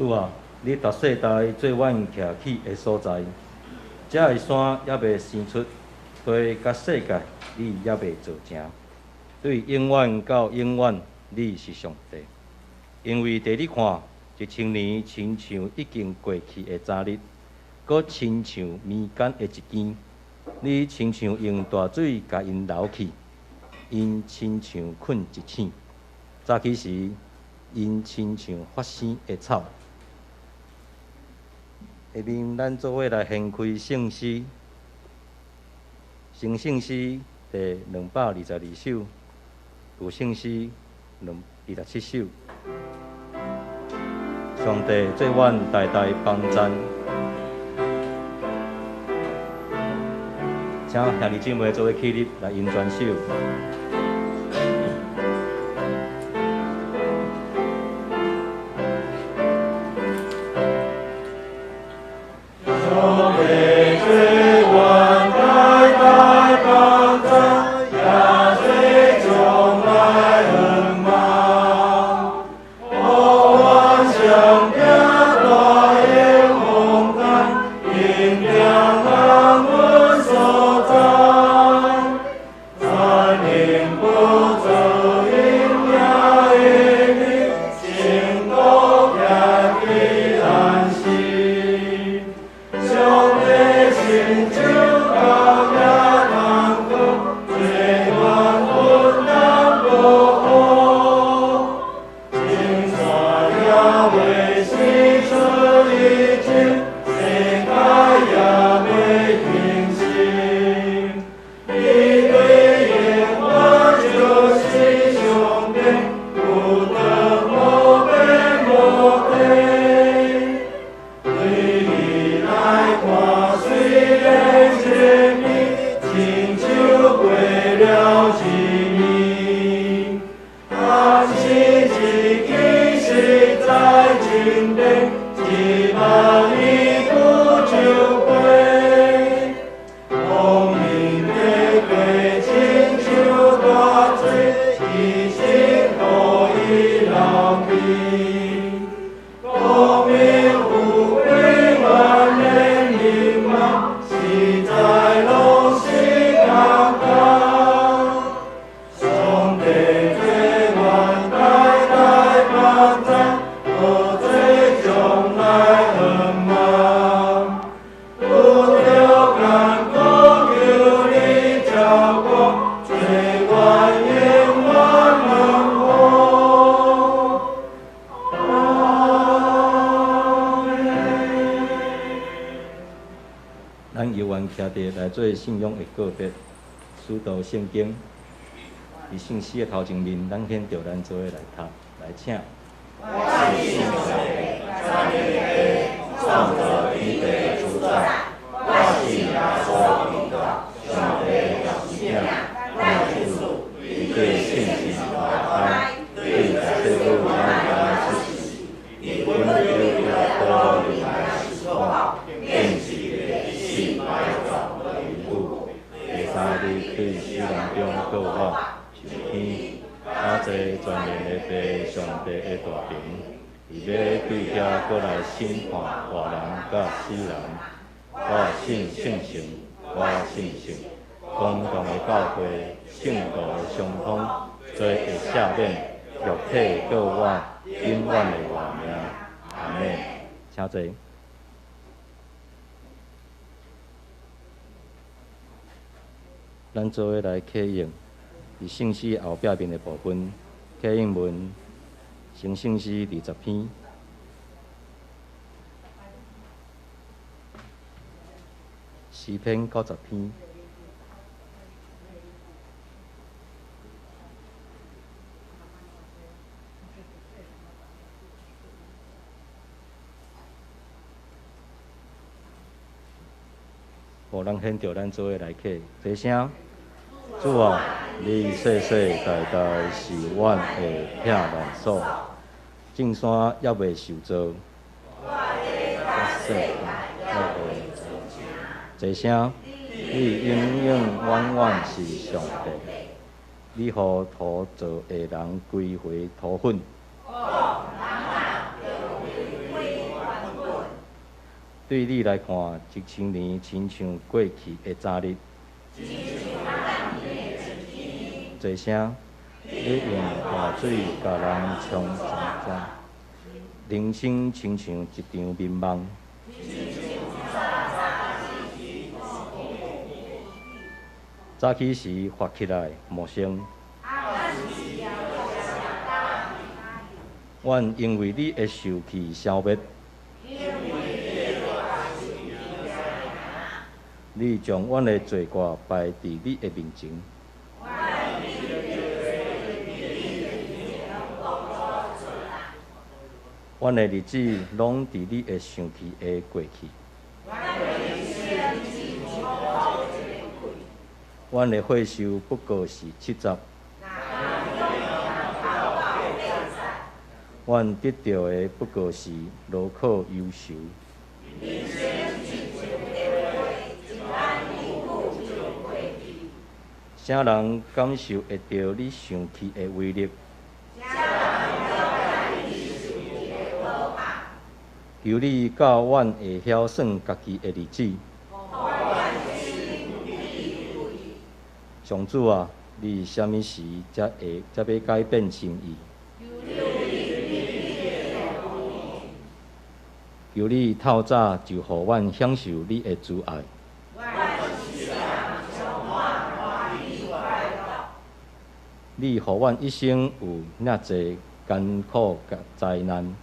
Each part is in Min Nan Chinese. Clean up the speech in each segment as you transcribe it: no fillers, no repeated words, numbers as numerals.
主啊，你逐世代做阮徛起的所在，遮的山犹未生出，地佮世界你犹未造成。對永遠到永遠，你是上帝。因為佇你看，一千年親像已經過去的昨日，閣親像暝間的一更。你親像用大水共𪜶流去，𪜶親像睏一醒。早起時，𪜶親像發生的草。下面咱做伙來掀開聖詩，新聖詩第222首，舊聖詩27首。上帝做阮代代幫贊，請兄弟姊妹做伙起立來吟全首。來做信仰的告別，使徒聖經佇聖詩的頭前面，咱現著咱做伙來讀來請。我信上帝，三一的創造天地的主宰，我信耶穌基督，上帝的獨生子，咱的主，伊對聖神懷胎，對十聖母瑪利亞出世，佇本丟彼拉多入來受苦，釘十字架死埋葬。第三日對死人中復活，上天，倚坐全能的父上帝的大爿，伊欲對遐閣來審判活人佮死人。我信聖神，我信聖公共的教會，聖徒的相通，罪的赦免，肉體的復活，永遠的活命。阿們。請坐。咱做伙來啟用佇聖詩後壁面的部分，啟應文成聖詩20篇，詩篇90篇。予咱現著咱做伙來啟，齊聲。主啊，你世世代代是阮的避難所，眾山猶未受造。齊聲，你永永遠遠是上帝，你予土造的人歸回土粉。對你來看，1000年親像過去的昨日。濟聲，你用大水共人沖走，人生親像一場眠夢。早起時發起來陌生。阮因為你的受氣消滅。你將阮的罪過擺佇你的面前。阮的日子攏佇你的生氣下過去。阮的歲壽不過是70。阮得著的不過是勞苦憂愁。啥人感受會著你生氣的威力？求你教阮會曉算家己的日子。上主啊，你啥物時才會才欲改變心意？求你透早就予阮享受你的慈愛。你予阮一生有遐濟艱苦佮災難。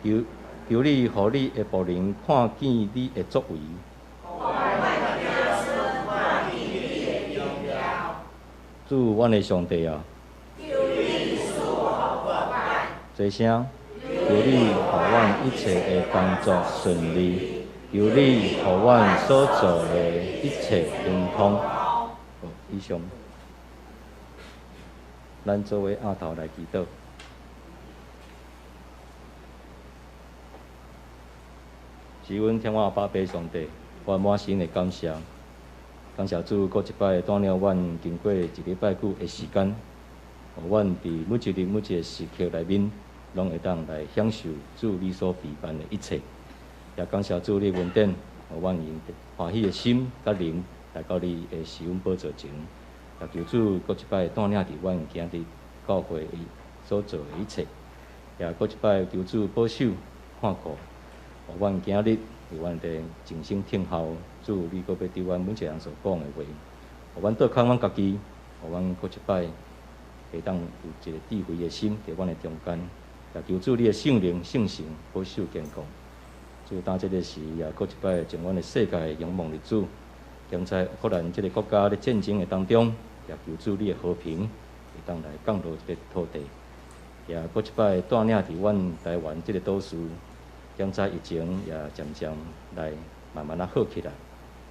求求你予你的僕人看見你的作為。主，阮的上帝啊！濟聲，求你予阮一切的工作順利，求你予阮所做的一切亨通。好，以上，咱做伙徛頭來祈禱。是阮天父阿爸上帝，我滿心的感謝，感謝主，閣一擺帶領阮經過一禮拜久的時間，予阮佇每一日每一个時刻內面，攏會當來享受主你所備辦的一切。也感謝主你恩典，予阮用歡喜的心佮靈來到你的施恩寶座前，也求主閣一擺帶領佇阮今日教會所做的一切，也閣一擺求主保守看顧。予阮今日佇阮的靜心聽候主，你閣欲對阮每一个人所講的話，予阮倒空阮家己，予阮閣一擺會當有一个智慧的心佇阮的中間，也求主你的聖靈聖神保守堅固。主當這个時，也閣一擺將阮的世界仰望佇主，現在烏克蘭這个國家咧戰爭的當中，也求主你的和平會當來降落這个土地，也閣一擺帶領佇阮台灣這个島嶼。現在疫情也漸漸來慢慢仔好起來，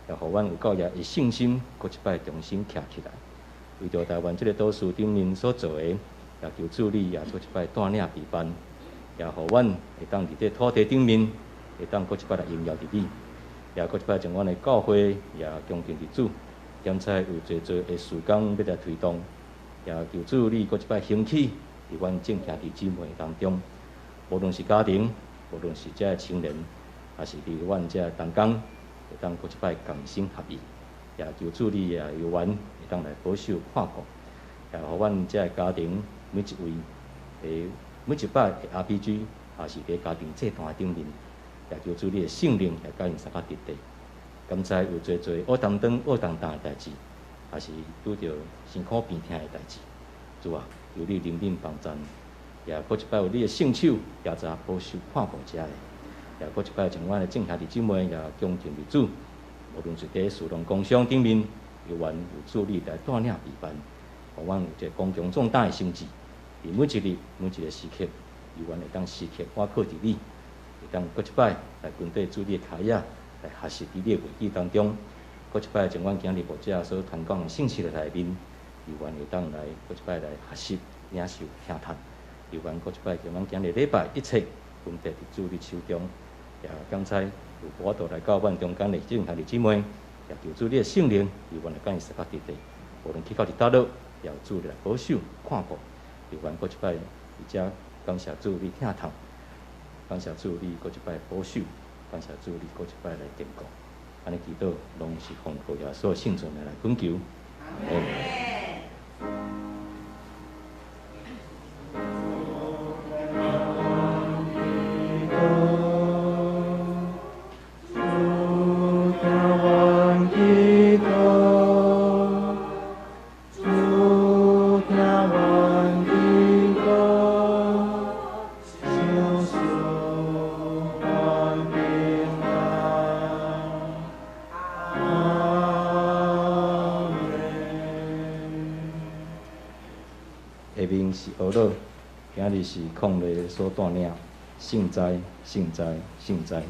也予阮有夠也的信心，閣一擺重新徛起來。為著台灣這个島嶼頂面所做的，也求主你也閣一擺帶領備辦，也予阮會當佇這土地頂面，會當閣一擺來榮耀佇你，也閣一擺將阮的教會也恭敬佇主。現在有濟濟的事工欲來推動，也求主你閣一擺興起佇阮眾兄弟姊妹當中，無論是家庭，無論是這个青年，抑是佇阮這个同工，會當閣一擺同心合意，也求主你也有緣會當來保守看顧，也予阮這个家庭每一位，每一擺的 RPG，抑是佇家庭祭壇頂面，也求主你的聖靈也佮𪜶相佮佇底。敢知有濟濟烏當當、烏當當的代誌，抑是拄著辛苦病痛的代誌，主啊，求你憐憫幫贊。也閣一擺有你的聖手，也在保守看顧遮的，也閣一擺將阮的眾兄弟姊妹也恭敬佇主，無論是佇士農工商頂面，猶原有主你來帶領備辦，予阮有一个剛強壯膽的心志，佇每一日每一个時刻，猶原會當時刻倚靠佇你，會當閣一擺來跟綴主你的跤跡，來學習佇你的話語當中，閣一擺將阮今日牧者所傳講的信息的內面，猶原會當來閣一擺來學習領受聽讀。猶原閣一擺，將阮今日禮拜一切分別佇主你手中，也感謝有無法度來到阮中間的眾兄弟姊妹，也求主你的聖靈，猶原來佮𪜶相佮佇底，無論去到佇佗落，也有主你來保守看顧。猶原閣一擺而且感謝主你疼痛，感謝主你閣一擺保守，感謝主你閣一擺來堅固。按呢祈禱，攏是奉靠耶穌聖尊來懇求。阿們。下面是呵咾，今日是曠禮所帶領，聖哉，聖哉，聖哉。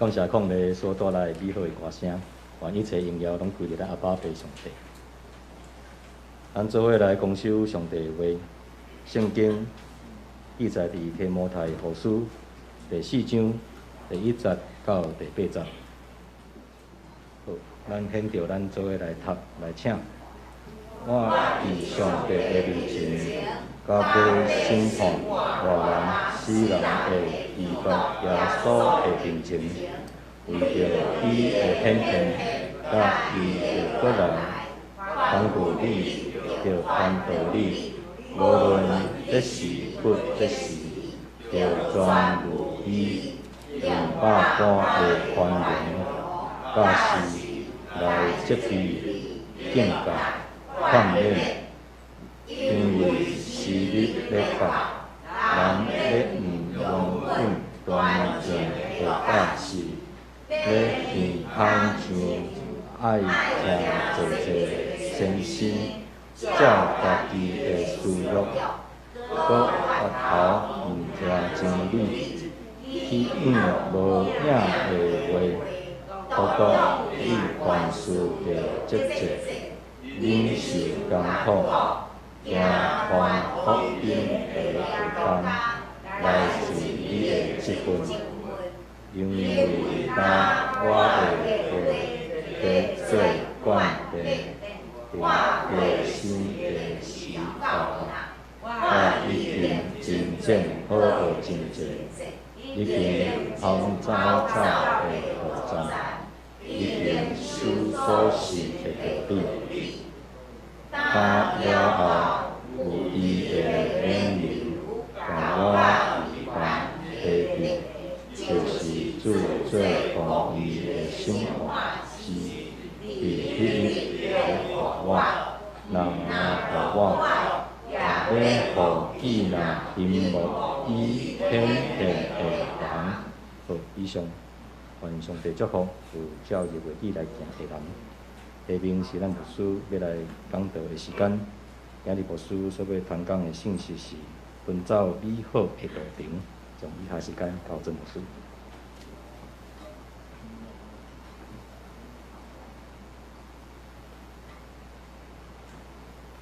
感謝曠禮所帶來美好的歌聲，願一切榮耀攏歸予咱阿爸父上帝。咱做伙來公守上帝的話，聖經記載佇提摩太後書第四章第一節到第八節。好，咱現著咱做伙來讀來請。我佇上帝的面前，佮欲審判活人死人的基督耶穌的面前，為著伊的顯現，佮伊的閣來，吩咐你，著傳道你，無論這時不這時，著專預備用百般的寬容、教示來責備、警告、勸勉，因為時日欲到，人欲毋容忍端正的教示，欲耳空像愛聽濟濟先生，照家己的私欲，閣越頭毋聽真理，去向無影的話。不過你凡事著節制，忍受艱苦，行傳福音的負擔，來盡你的職分。因為當我的話得做慣定，佇更新的時候，我已經真正好學真濟，已經通走走的路站，已經守所信的道理。今了後有伊的勉勵，共我一同提起，就是主做公義的審判師，佇彼日會予我，若予我，也欲予記念欣慕伊顯現的人。好，以上，願上帝祝福有照伊話語來行的人。下面是咱牧師欲來講道的時間。今日牧師所欲傳講的信息是奔走美好的路程。將以下時間交予牧師。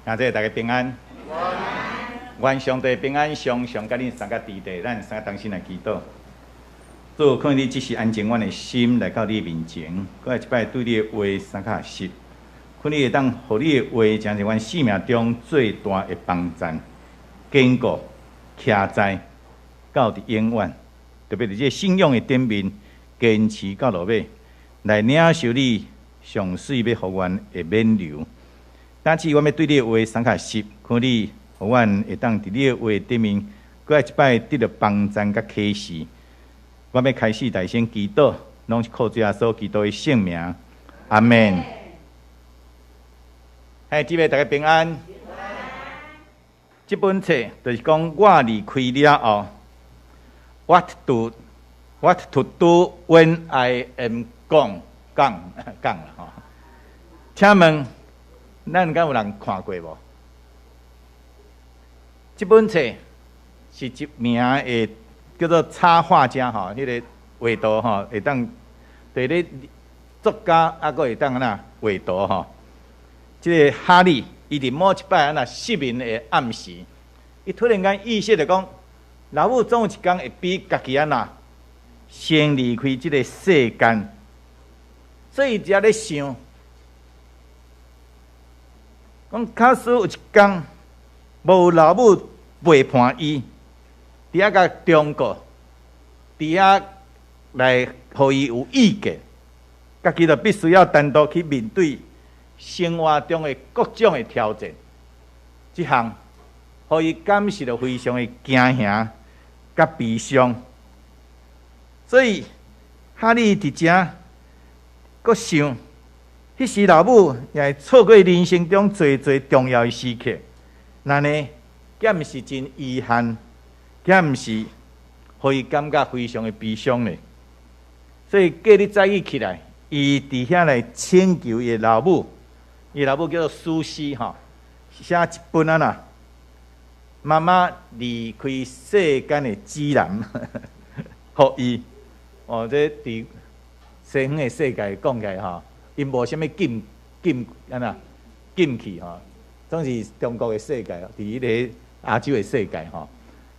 兄弟大家平安，願上帝平安，常常佮恁三个佇地，咱三个同心來祈禱。主，看你只是安靜阮的心來到你面前，閣來一擺對你的話三較實，看你會當予你的話，成是阮生命中最大的幫贊、堅固、徛在到佇永遠，特別佇這個信仰的頂面堅持到落尾，來領受你上媠欲予阮的勉勵。但是，阮欲對你的話三較實，看你予阮會當佇你的話頂面，閣來一擺得著幫贊佮啟示。我欲開始大聲祈禱，攏是靠主耶穌基督的聖名，阿們。嘿，姊妹大家平安。這本冊就是講我離開了後，What to do when I am gone？講講啦吼。請問，咱敢有人看過無？這本冊是一名的叫做插畫家吼，彼個畫圖吼會當佇咧作家，猶閣會當按怎畫圖吼。這個哈利，伊佇某一擺按怎失眠的暗時，伊突然間意識著講，老母總有一工會比家己按怎先離開這個世間，所以伊才咧想，講假使有一工無老母陪伴伊，佇遐共忠告，佇遐來予伊有意見，家己就必須要單獨去面對生活中的各種的挑戰。這項，予伊感受著非常的驚嚇佮悲傷。所以，哈利佇遮閣想，彼時老母也會錯過人生中濟濟重要的時刻，那呢，敢毋是真遺憾？敢毋是，予伊感覺非常的悲傷呢？所以隔日早起起來，伊佇遐來請求伊的老母，伊老母叫做蘇西吼，寫一本按怎，媽媽離開世間的指南，予伊。哦，這佇西方的世界講起來吼，𪜶無啥物禁禁按怎禁忌吼，總是中國的世界，佇彼个亞洲的世界吼，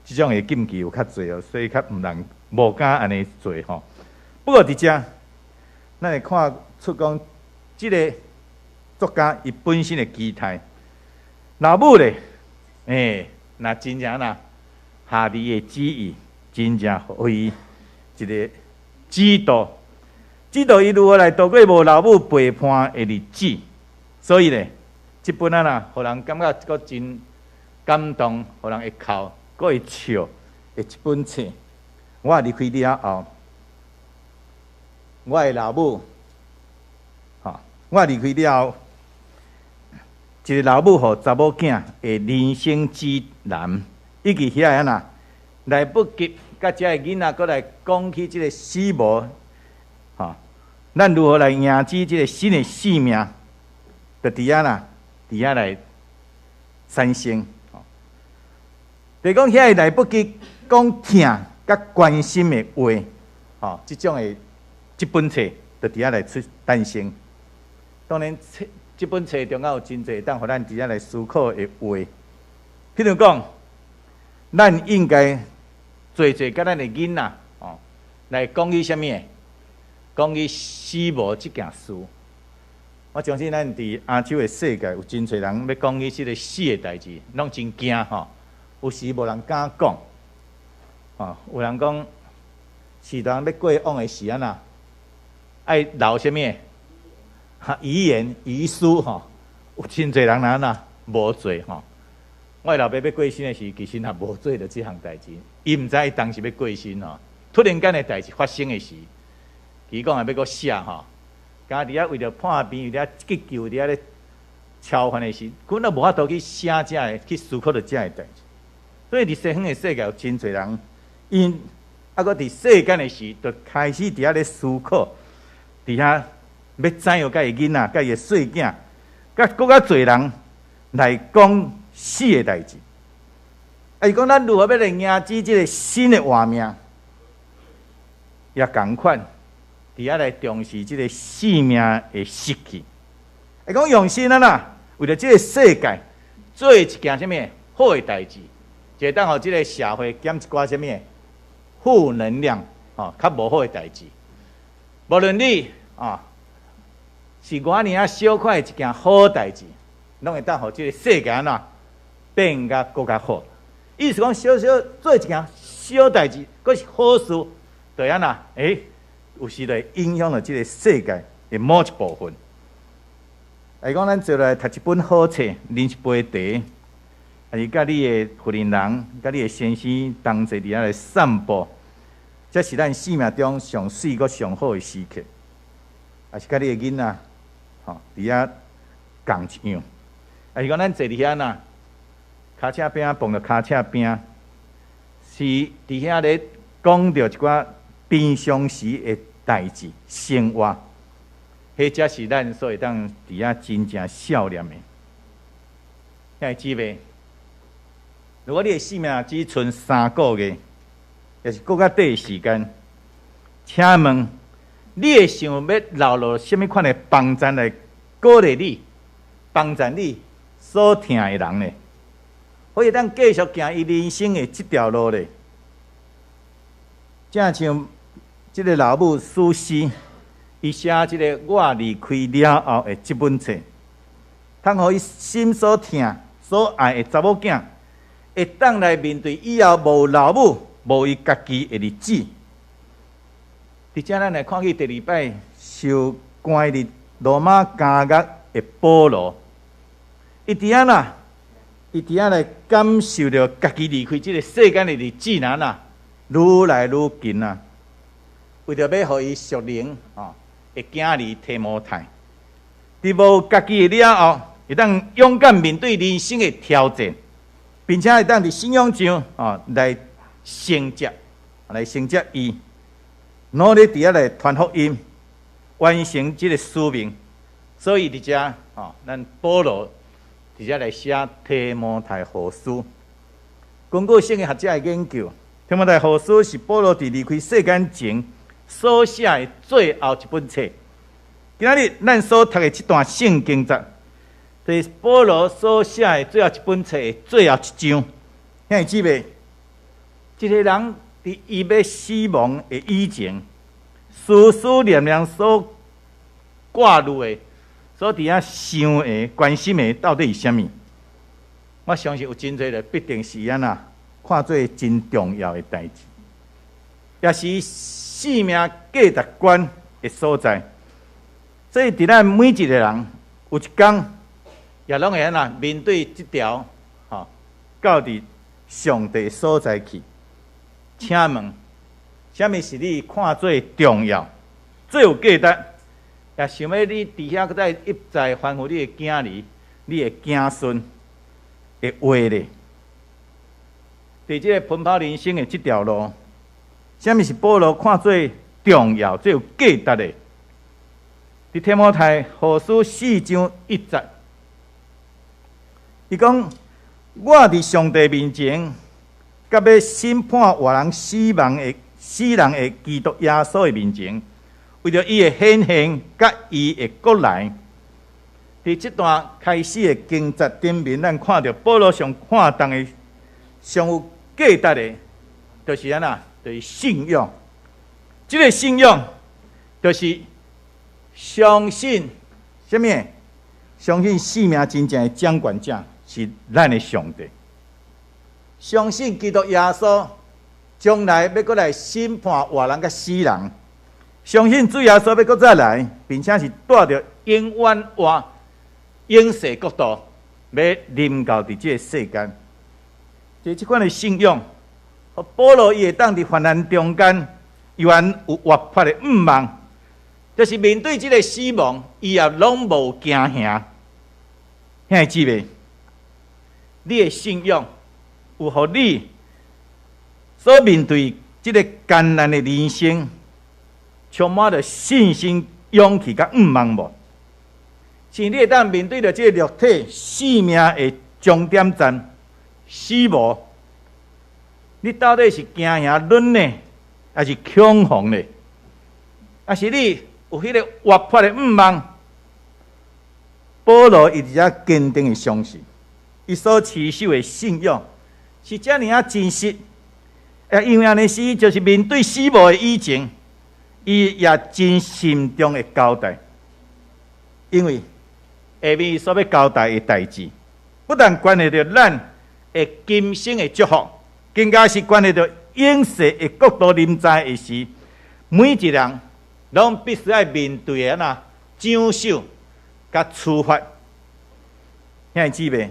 這種的禁忌有較濟哦，所以較毋人無敢按呢做吼。不過佇遮，咱會看出講，這个作家伊本身的期待，老母咧，若真正若下帝的旨意，真正予伊一个指導，指導伊如何來度過無老母陪伴的日子。所以咧，這本啊啦，予人感覺閣真感動，予人會哭，閣會笑的一本冊。我離開了後，我的老母，吼，我離開了後，一个老母予查某囝的人生指南，以及遐按怎來不及，佮遮个囡仔閣來講起這个死亡，吼，咱如何來迎接這个新的生命？就佇遐啦，佇遐來產生。就講遐个來不及講疼佮關心的話，吼，這種的這本冊就佇遐來出誕生。當然，冊這本冊中間有真濟當予咱佇遐來思考的話，譬如講，咱應該濟濟佮咱的囡仔，哦，來講起啥物？講起死亡這件事。我相信咱佇亞洲的世界，有真濟人欲講起這个死的代誌，攏真驚吼。有時無人敢講，哦，有人講，序大人欲過往的時按怎，愛留啥物？哈，遺言遺書吼，有真濟人按怎無做吼。我老爸欲過身的時，其實也無做著這項代誌，伊毋知伊當時欲過身吼。突然間的代誌發生的時，伊講也欲閣寫吼，敢佇遐為著破病，佇遐急救，佇遐咧超凡的時，根本無法度去寫這个，去思考著這个代誌。所以佇西方的世界有真濟人，𪜶猶閣佇世間的時，就開始佇遐咧思考，佇遐欲怎樣佮伊囡仔、佮伊的細囝、佮閣較濟人來講死的代誌。啊，伊講咱如何欲來迎接這个新的活命，也仝款，佇遐來重視這个生命的失去。伊講用心啊啦，為著這个世界做一件啥物好的代誌，就會當予這个社會減一寡啥物負能量，吼，較無好的代誌。無論你啊是偌爾仔小塊一件好代誌，攏會當予這个世界按怎變甲閣較好。意思講，小小做一件小代誌，閣是好事，就按怎？有時就會影響著這个世界的某一部分。來講，咱坐來讀一本好冊，啉一杯茶，抑是佮你的婦人人、佮你的先生同齊佇遐來散步，這是咱生命中上媠閣上好的時刻。抑是佮你的囡仔，吼，佇遐仝一樣。抑是講咱坐佇遐呐，跤車餅碰著跤車餅，是佇遐咧講著一寡平常時的代誌生活。彼才是咱所會當佇遐真正少年的。兄弟姊妹，如果你的生命只賰3個月，抑是閣較短的時間，請問你會想欲留落啥物款的幫贊來鼓勵你、幫贊你所疼的人呢？予伊當繼續行伊人生的這條路咧。正像這个老母蘇西，伊寫這个我離開了後的這本冊，通予伊心所疼、所愛的查某囝，會當來面對以後無老母、無伊家己的日子。佇遮咱來看見第二擺受關佇羅馬監獄的保羅，伊佇遐啦，伊佇遐來感受著家己離開這个世間的日子，若啦，愈來愈近啊！為著欲予伊屬靈吼的囝兒提摩太，佇無家己的了後，會當勇敢面對人生的挑戰，並且會當佇信仰上吼來承接伊，努力佇遐來傳福音，完成這个使命。所以佇遮吼，咱保羅佇遮來寫提摩太後書。根據聖經學者的研究，提摩太後書是保羅佇離開世間前所寫的最後一本冊。今仔日咱所讀的這段聖經節，就是保羅所寫的最後一本冊的最後一章。兄弟姊妹，一個人佇伊欲死亡的以前，思思念念所掛慮的，所佇遐想的、關心的，到底是啥物？我相信有真濟人必定是按怎看做真重要的代誌，也是生命價值觀的所在。所以，佇咱每一個人有一工，也攏會按怎面對這條吼，到佇上帝所在去。請問，啥物是你看做重要、最有價值？也想欲你佇遐閣再一再吩咐你的囝兒、你的囝孫的話咧？佇這個奔跑人生的這條路，啥物是保羅看做重要、最有價值的？佇提摩太後書四章一節，伊講：我佇上帝面前，佮欲審判活人死亡的死人的基督耶穌的面前，為著伊的顯現，佮伊的閣來。佇這段開始的經節頂面，咱看著保羅上看重的、上有價值的，就是按怎？就是信仰。這個信仰，就是相信啥物？相信生命真正的掌權者是咱的上帝。相信基督耶穌將來欲閣來審判活人佮死人。相信主耶穌欲閣再來，並且是帶著永遠活永世國度，欲臨到佇這個世間。就這款的信仰，保羅伊會當佇患難中間，依然有活潑的向望，就是面對這個死亡，伊也攏無驚嚇。兄弟姊妹，你的信仰有予你所面對這個艱難的人生，充滿著信心、勇氣佮向望無？是你會當面對著這個肉體生命的終點站死亡，你到底是驚嚇忍呢，還是恐慌呢？還是你有彼個活潑的向望？保羅伊佇遮堅定的相信，伊所持守的信仰是遮爾仔真實。因為按呢是，就是面對死亡的以前，伊也真慎重的交代，因為下面所欲交代的代誌，不但關係著咱的今生的祝福，更加是關係著永世的國度臨在的時，每一人攏必須愛面對的按怎獎賞佮處罰。兄弟姊妹，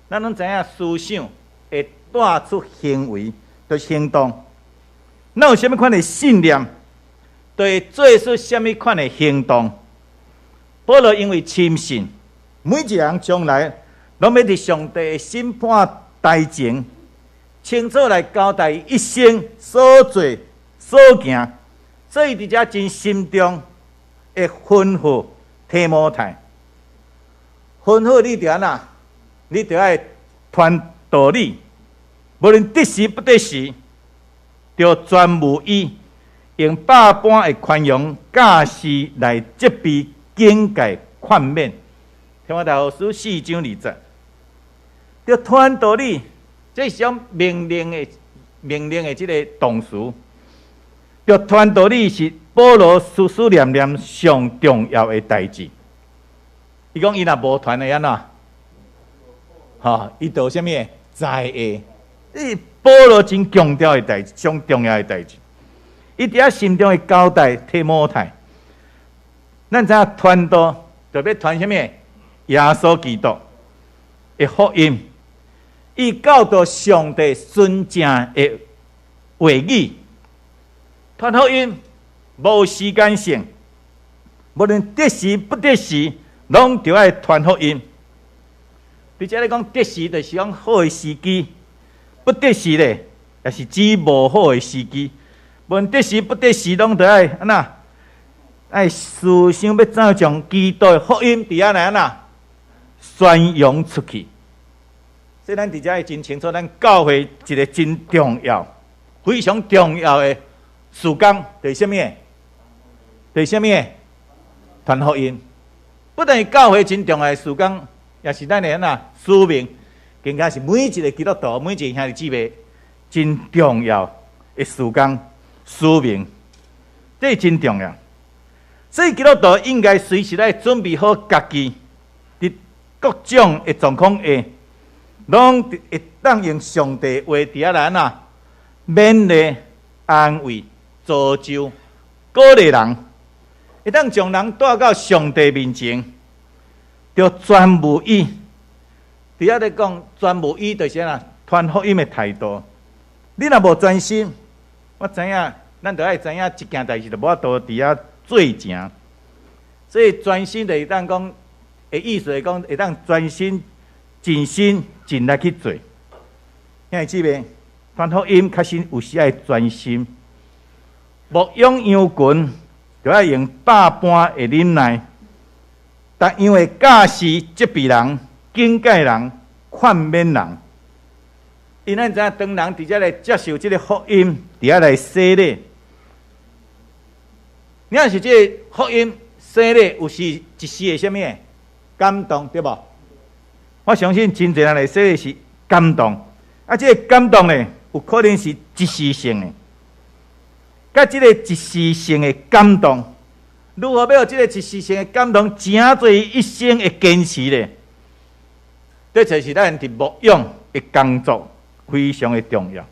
咱攏知影思想會帶出行為，就是行動。咱有啥物款的信念，就會做出啥物款的行動。保羅因為深信，每一人將來攏欲佇上帝的審判台前，清楚來交代一生所做所行，所以佇遮真慎重的吩咐提摩太，吩咐你著按怎？你著愛傳道理，無論得時不得時，著專務伊用百般的寬容教示來責備、警戒、勸勉。提摩太後書四章二節，著傳道理，這是種命令的這个動詞。著傳道理是保羅思思念念上重要的代誌。伊講伊若無傳會按怎？吼，伊就啥物？災禍。這是保羅真強調的代誌，上重要的代誌。伊佇遐心中會交代提摩太，咱知影傳道著欲傳啥物？耶穌基督的福音，伊教導上帝純正的話語。傳福音無時間性，無論得時不得時，攏著愛傳福音。佇遮咧講得時，就是講好的時機；不得時咧，也是指無好的時機。無論得時不得時，攏著愛按怎？愛思想欲怎將基督的福音佇遐來按怎宣揚出去。所以咱佇遮會真清楚，咱教會一个真重要、非常重要的事工，就是啥物？就是啥物？傳福音。不但是教會真重要的事工，也是咱的按怎使命，更加是每一个基督徒、每一個兄弟姊妹真重要的事工、使命，這是真重要。所以基督徒應該隨時來準備好家己，佇各種的狀況下，攏會當用上帝話佇遐來按怎勉勵、安慰、造就、鼓勵人，會當將人帶到上帝面前，著專無伊。佇遐咧講專無伊，就是按怎傳福音的態度。你若無專心，我知影，咱著愛知影一件代誌，就無法度佇遐做成。所以專心就是當講的意思，是講會當專心、盡心盡力去做。兄弟姊妹，傳福音確實有時愛專心。牧養羊群，著愛用百般的忍耐，逐樣的教示、責備人、警戒人、勸勉人。因咱知影，當人佇遮來接受這个福音，佇遐來洗禮，你若是這个福音洗禮，有時一時的啥物感動，對無？我相信真濟人來洗禮是感動，啊，這个感動呢，有可能是一時性的。佮這个一時性的感動，如何欲予這个一時性的感動，成做一生的堅持呢？這就是咱佇牧養的工作非常的重要。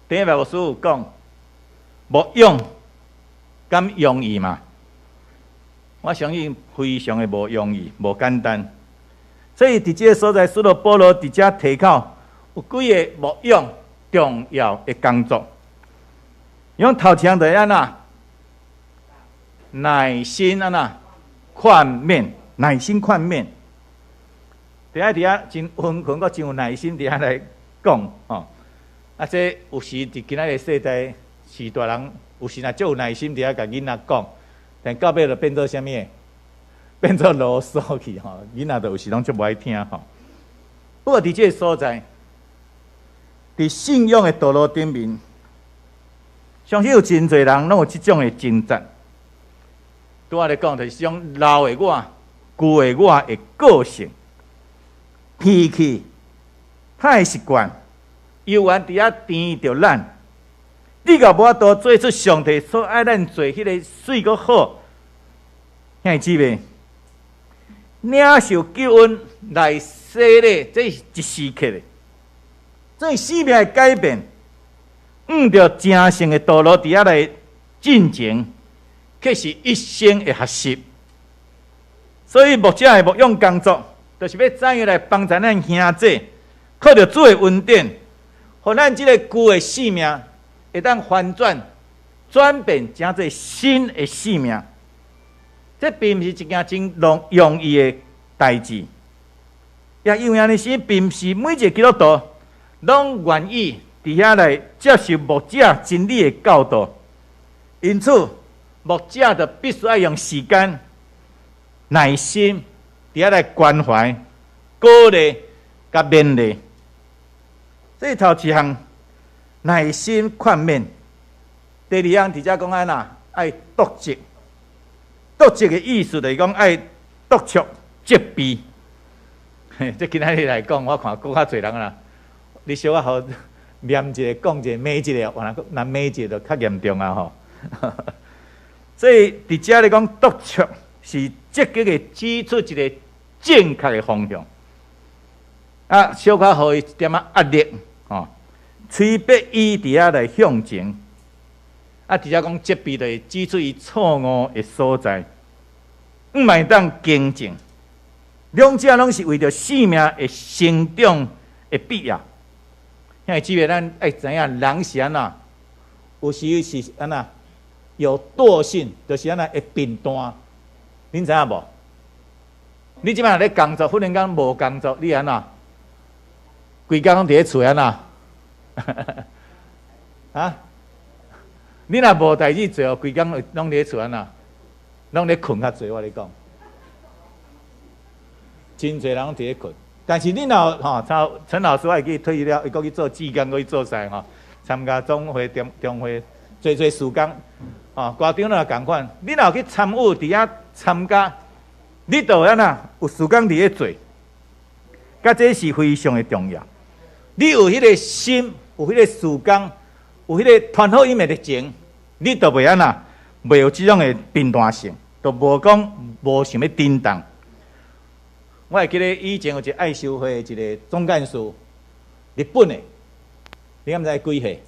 頂禮拜牧師有講，牧養敢容易嗎？我相信非常的無容易，無簡單。所以佇這个所在，使徒保羅佇遮提口有幾个牧養重要的工作。用頭前就按怎耐心按怎勸勉，耐心勸勉。佇遐真溫和，閣真有耐心佇遐來講吼。啊，這有時佇今仔日世代是大人，有時若足有耐心佇遐共囡仔講，但到尾就變做啥物？變做囉嗦去吼，囡仔就有時攏足無愛聽吼。不過佇這个所在，佇信仰的道路頂面，相信有真濟人攏有這種的掙扎。拄仔咧講，就是種老的我、舊的我的個性、脾氣、歹習慣，猶原佇遐纏著咱。你若無法度做出上帝所愛咱做彼个媠閣好，兄弟姊妹，領受救恩來洗禮，這是一時刻的，這是生命的改變。按著成聖的道路佇遐來進前，卻是一生的學習。所以牧者的牧養工作，就是欲怎樣來幫助咱兄弟，靠著主的恩典，予咱這个舊的生命會當翻轉、轉變成做新的生命。這並毋是一件真容易的代誌。也因為按呢時，並毋是每一个基督徒攏願意佇遐來接受牧者真理的教導。因此，牧者就必須愛用時間、耐心，佇遐來關懷、鼓勵、佮勉勵。這頭一項耐心勸勉，第二項佇遮講按怎愛督責。督責的意思就是講愛督促、責備。嘿，這今仔日來講，我看閣較濟人啦。你小可予念一下、講一下、罵一下，原來若罵一下就較嚴重啊吼。所以佇遮咧講，督促是積極的指出一个正確的方向。啊，小可予伊一點仔壓力，吼，催逼伊佇遐來向前。啊，佇遮講責備，就是指出伊錯誤的所在，毋嘛會當更正。兩者攏是為著生命的成長的必要。兄弟姊妹，咱愛知影人是按怎，有時是按怎有惰性，就是按怎會貧惰。恁知影無？你這擺若咧工作，忽然間無工作，你按怎？規工攏佇咧厝按怎？啊？你若無代誌做，規工攏佇咧厝按怎？攏咧睏較濟，我咧講。真濟人攏佇咧睏，但是你若吼，像陳老師，我會記退休了，伊閣去做志工，閣去做啥吼？參加總會、中中會，濟濟時間，哦，歌長也仝款。你若有去參與佇遐參加，你就按怎有時間佇咧做，佮這是非常的重要。你有彼个心，有彼个時間，有彼個傳福音的熱情，你就袂按怎，袂有這種的貧惰性，就無講無想欲振動。我會記得以前有一個愛修會的一個總幹事，日本的，你敢知幾歲？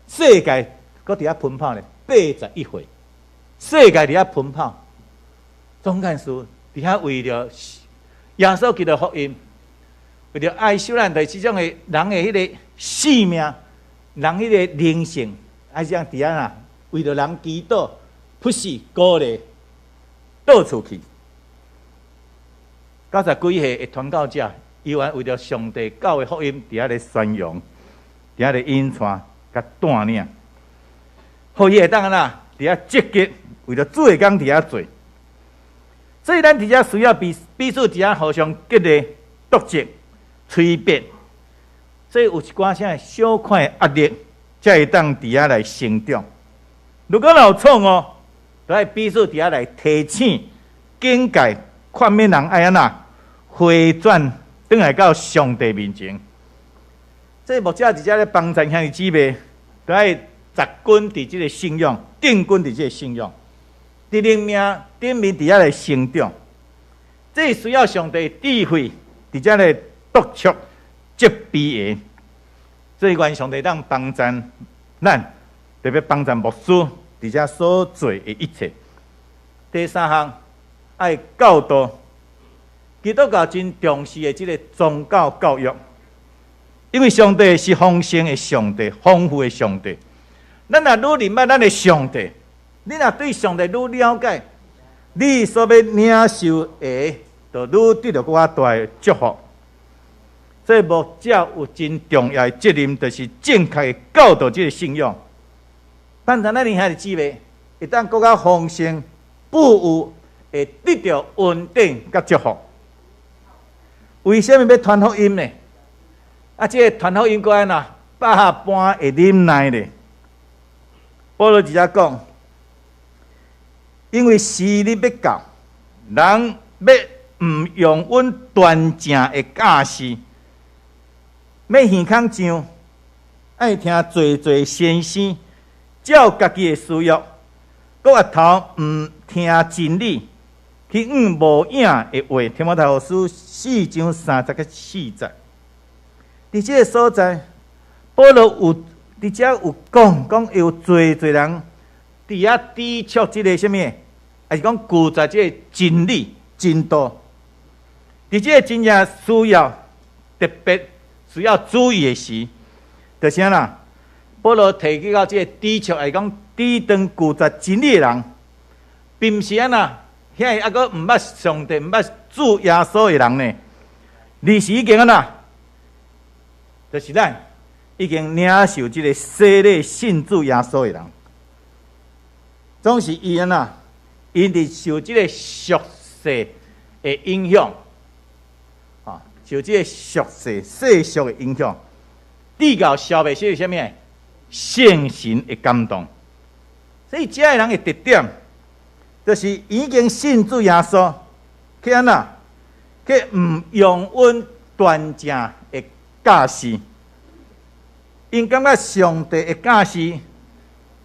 世界閣佇遐奔跑咧，81歲，世界佇遐奔跑，總幹事佇遐為著耶穌基督福音，為著愛修咱，就是這種的人的彼个性命，人彼個靈性，愛這樣佇遐啊，為著人祈禱、服侍、鼓勵，到處去。90幾歲的傳教者，依然為著上帝教會福音佇遐咧宣揚，佇遐咧引帶、佮帶領，予伊會當按怎佇遐積極為著主的工佇遐做。所以咱佇遮需要彼彼此佇遐互相激勵、督責、催逼。所以有一寡啥小款的壓力，才會當佇遐來成長。如果若有錯誤，都愛彼此佇遐來提醒、警戒、勸勉人愛按怎回轉，轉來到上帝面前。這牧者佇遮咧幫贊兄弟姊妹，都愛扎根佇這个信仰，定根佇這个信仰，佇靈命頂面佇遐來成長。這需要上帝智慧，佇遮來督促、責備的。所以願上帝當幫贊咱，特別幫贊牧師佇遮所做的一切。第三項，愛教導，基督教真重視的這个宗教教育，因為上帝是豐盛的上帝，豐富的上帝。咱若愈認捌咱的上帝，你若對上帝愈了解，你所欲領受的，就愈得著閣較大的祝福。所以牧者有真重要的責任，就是正確的教導這个信仰。幫助咱兄弟姊妹，會當閣較豐盛、富有，會得著恩典佮祝福。為啥物欲傳福音呢？啊，這个傳福音閣按怎百般的忍耐咧？保羅佇遮講，因為時日欲到，人欲毋容允端正的教示，欲耳孔脹，愛聽濟濟先生，照家己的私欲，閣越頭毋聽真理，去向無影的話。提摩太後書四章三節佮四節。佇這个所在，保羅有佇遮有講，講有濟濟人佇遐抵觸這个啥物，抑是講拒絕這个真理真道。佇這个真正需要特別需要注意的是，就是按怎？保羅提及到這个抵觸，抑是講抵擋拒絕真理的人，並毋是按怎，遐個猶閣毋捌上帝、毋捌主耶穌的人呢，而是已經按怎？就是咱已經領受這个洗禮信主耶穌的人，總是伊按怎？𪜶佇受這个俗世的影響，啊，受這个俗世世俗的影響，直到消滅是啥物？聖神的感動。所以這个人的特點，就是已經信主耶穌，去按怎？去毋容允端正的教示，𪜶感覺上帝的教示，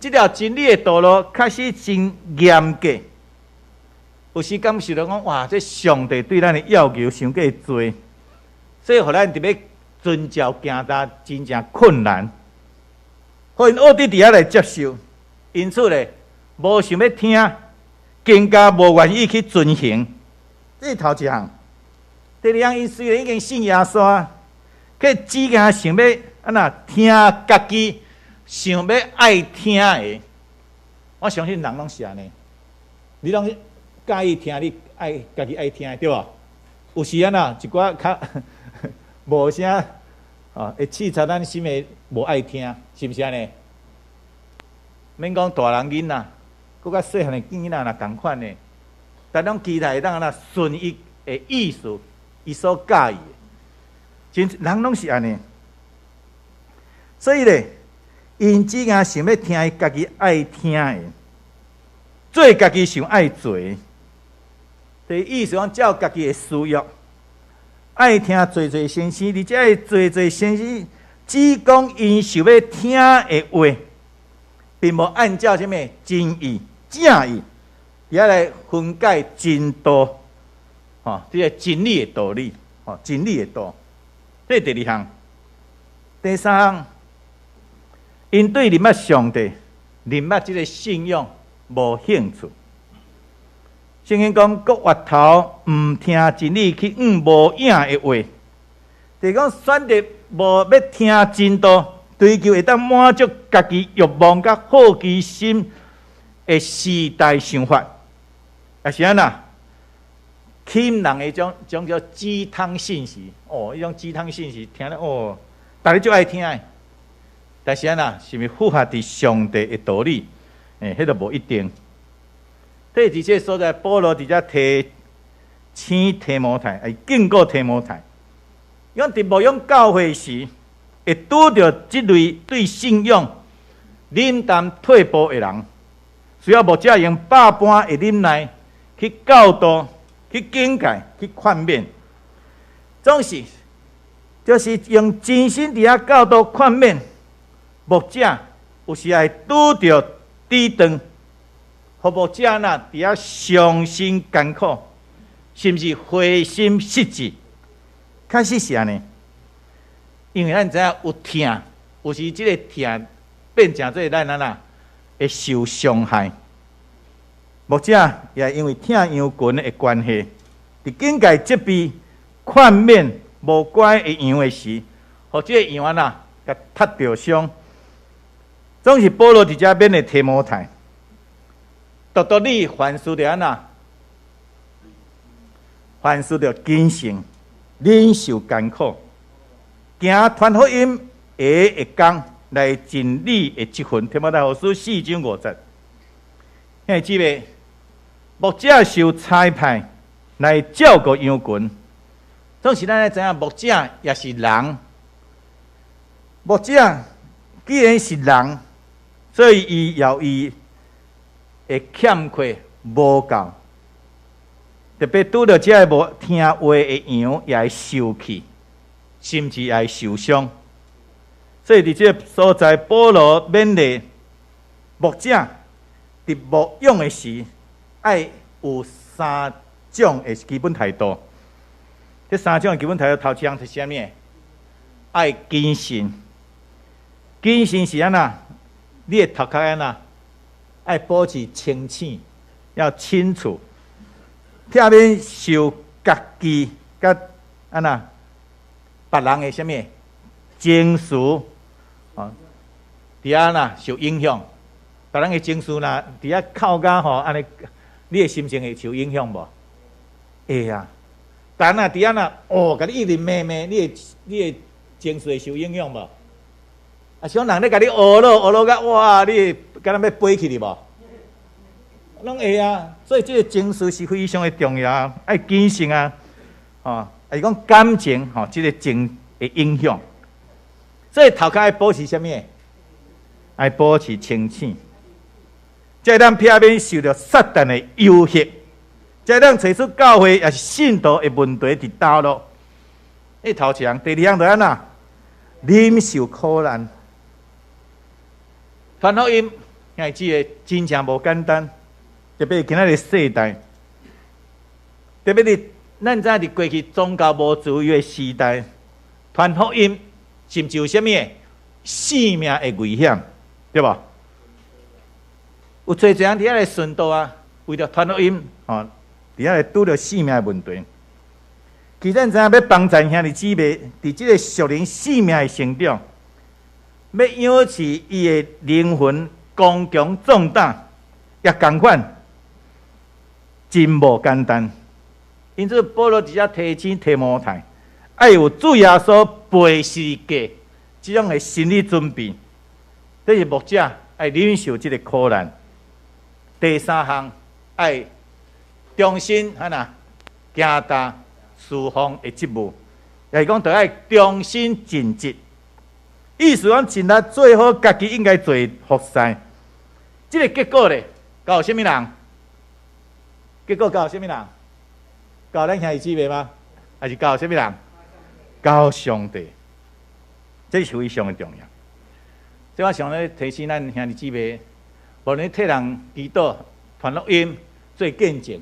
這條真理的道路確實真嚴格。有時感受著講，哇！這上帝對咱的要求傷過濟，所以予咱佇欲遵照行踏真正困難，予𪜶學佇佇遐來接受，因此咧，無想欲聽，更加無願意去遵行。這是頭一項。第二項，𪜶雖然已經信耶穌啊，卻只驚想欲按怎聽家己想欲愛聽的。我相信人攏是按呢，你攏佮意聽你愛家己愛聽的，對無？有時按怎一寡較無啥啊，會刺插咱心的無愛聽，是毋是按呢？免講大人囡仔，閣較細漢的囡仔若仝款的，但攏期待會當按怎順伊的意思，伊所佮意的，真人攏是按呢。所以咧， 𪜶只敢想欲聽家己愛聽的，做家己想愛做的。這意思講，照家己的私欲，愛聽濟濟先生，而且愛濟濟先生只講𪜶想欲聽的話，並無按照啥物真意正意，佇遐來分解真道，吼，這个真理的道理，吼，真理的道。這是第二項。第三項，𪜶對認捌上帝、認捌這个信仰無興趣。聖經講，閣越頭毋聽真理，去向無影的話，就是講選擇無欲聽真道，追求會當滿足家己欲望佮好奇心的時代想法，抑是按怎？吸引人的這種叫雞湯信息，哦，彼種雞湯信息聽咧哦，逐家足愛聽的，但是按怎？是毋是符合佇上帝的道理？欸，彼个無一定。佇這个所在，保羅佇遮提醒提摩太，會警告提摩太，講佇牧養教會時，會拄著這類對信仰冷淡退步的人，需要牧者用百般的忍耐去教導、去警戒、去勸勉，總是就是用真心佇遐教導勸勉。牧者有時會拄著抵擋，予牧者若佇遐傷心艱苦，甚至灰心失志。確實是按呢，因為咱知影有疼，有時這个疼變成做咱按怎會受傷害。牧者也因為疼羊群的關係，佇警戒責備、勸勉無乖的羊的時，予這个羊按怎共踢著傷。總是保羅佇遮勉勵提摩太，獨獨你凡事著按怎？凡事著謹慎，忍受艱苦，行傳福音的工來盡你的職分。提摩太後書四章五節。兄弟姊妹，牧者受差派來照顧羊群，總是咱愛知影，牧者也是人。牧者既然是人，所以伊有伊的欠缺無夠，特別拄著這个無聽話的羊，也會受氣，甚至也會受傷。所以佇這个所在，保羅勉勵牧者佇牧養的時，愛有三種的基本態度。這三種的基本態度，頭一項是啥物？愛謹慎。謹慎是按怎？你的頭殼按怎？愛保持清醒，要清楚，避免受家己佮按怎別人的啥物情緒啊，佇遐若受影響，別人的情緒若佇遐哭甲吼，按呢，你的心情會受影響無？會啊。但若佇遐若哦，共你一直罵罵，你的情緒會受影響無？啊，像人咧共你呵咾呵咾甲哇，你會敢若欲飛起去無？攏會啊，所以這个情緒是非常的重要，愛謹慎啊，吼，抑是講感情吼，這个情的影響。所以頭殼愛保持啥物？愛保持清醒，才會當避免受著撒旦的誘惑，才會當揣出教會抑是信徒的問題佇佗落。這頭一項，第二項就按怎？忍受苦難。傳福音，兄弟姊妹真正無簡單，特別今仔日世代，特別佇咱知影佇過去宗教無自由的時代，傳福音甚至有啥物性命的危險，對無？有濟濟人佇遐咧殉道啊，為著傳福音，吼，佇遐咧拄著性命的問題。其實咱知影欲幫助兄弟姊妹，佇這个屬靈性命的成長，欲養飼伊的靈魂剛強壯膽，也仝款，真無簡單。因此，保羅佇遮提醒提摩太，愛有主耶穌背十字架這種的心理準備。這是牧者愛忍受這个苦難。第三項，愛忠心按怎行擔事奉的職務，也是講著愛忠心盡職。意思講盡力做好家己應該做服侍。這个結果咧，交予啥物人？結果交予啥物人？交予咱兄弟姊妹嗎？還是交予啥物人？交予上帝。這是非常的重要。所以我常咧提醒咱兄弟姊妹，無論替人祈禱、傳福音、做見證，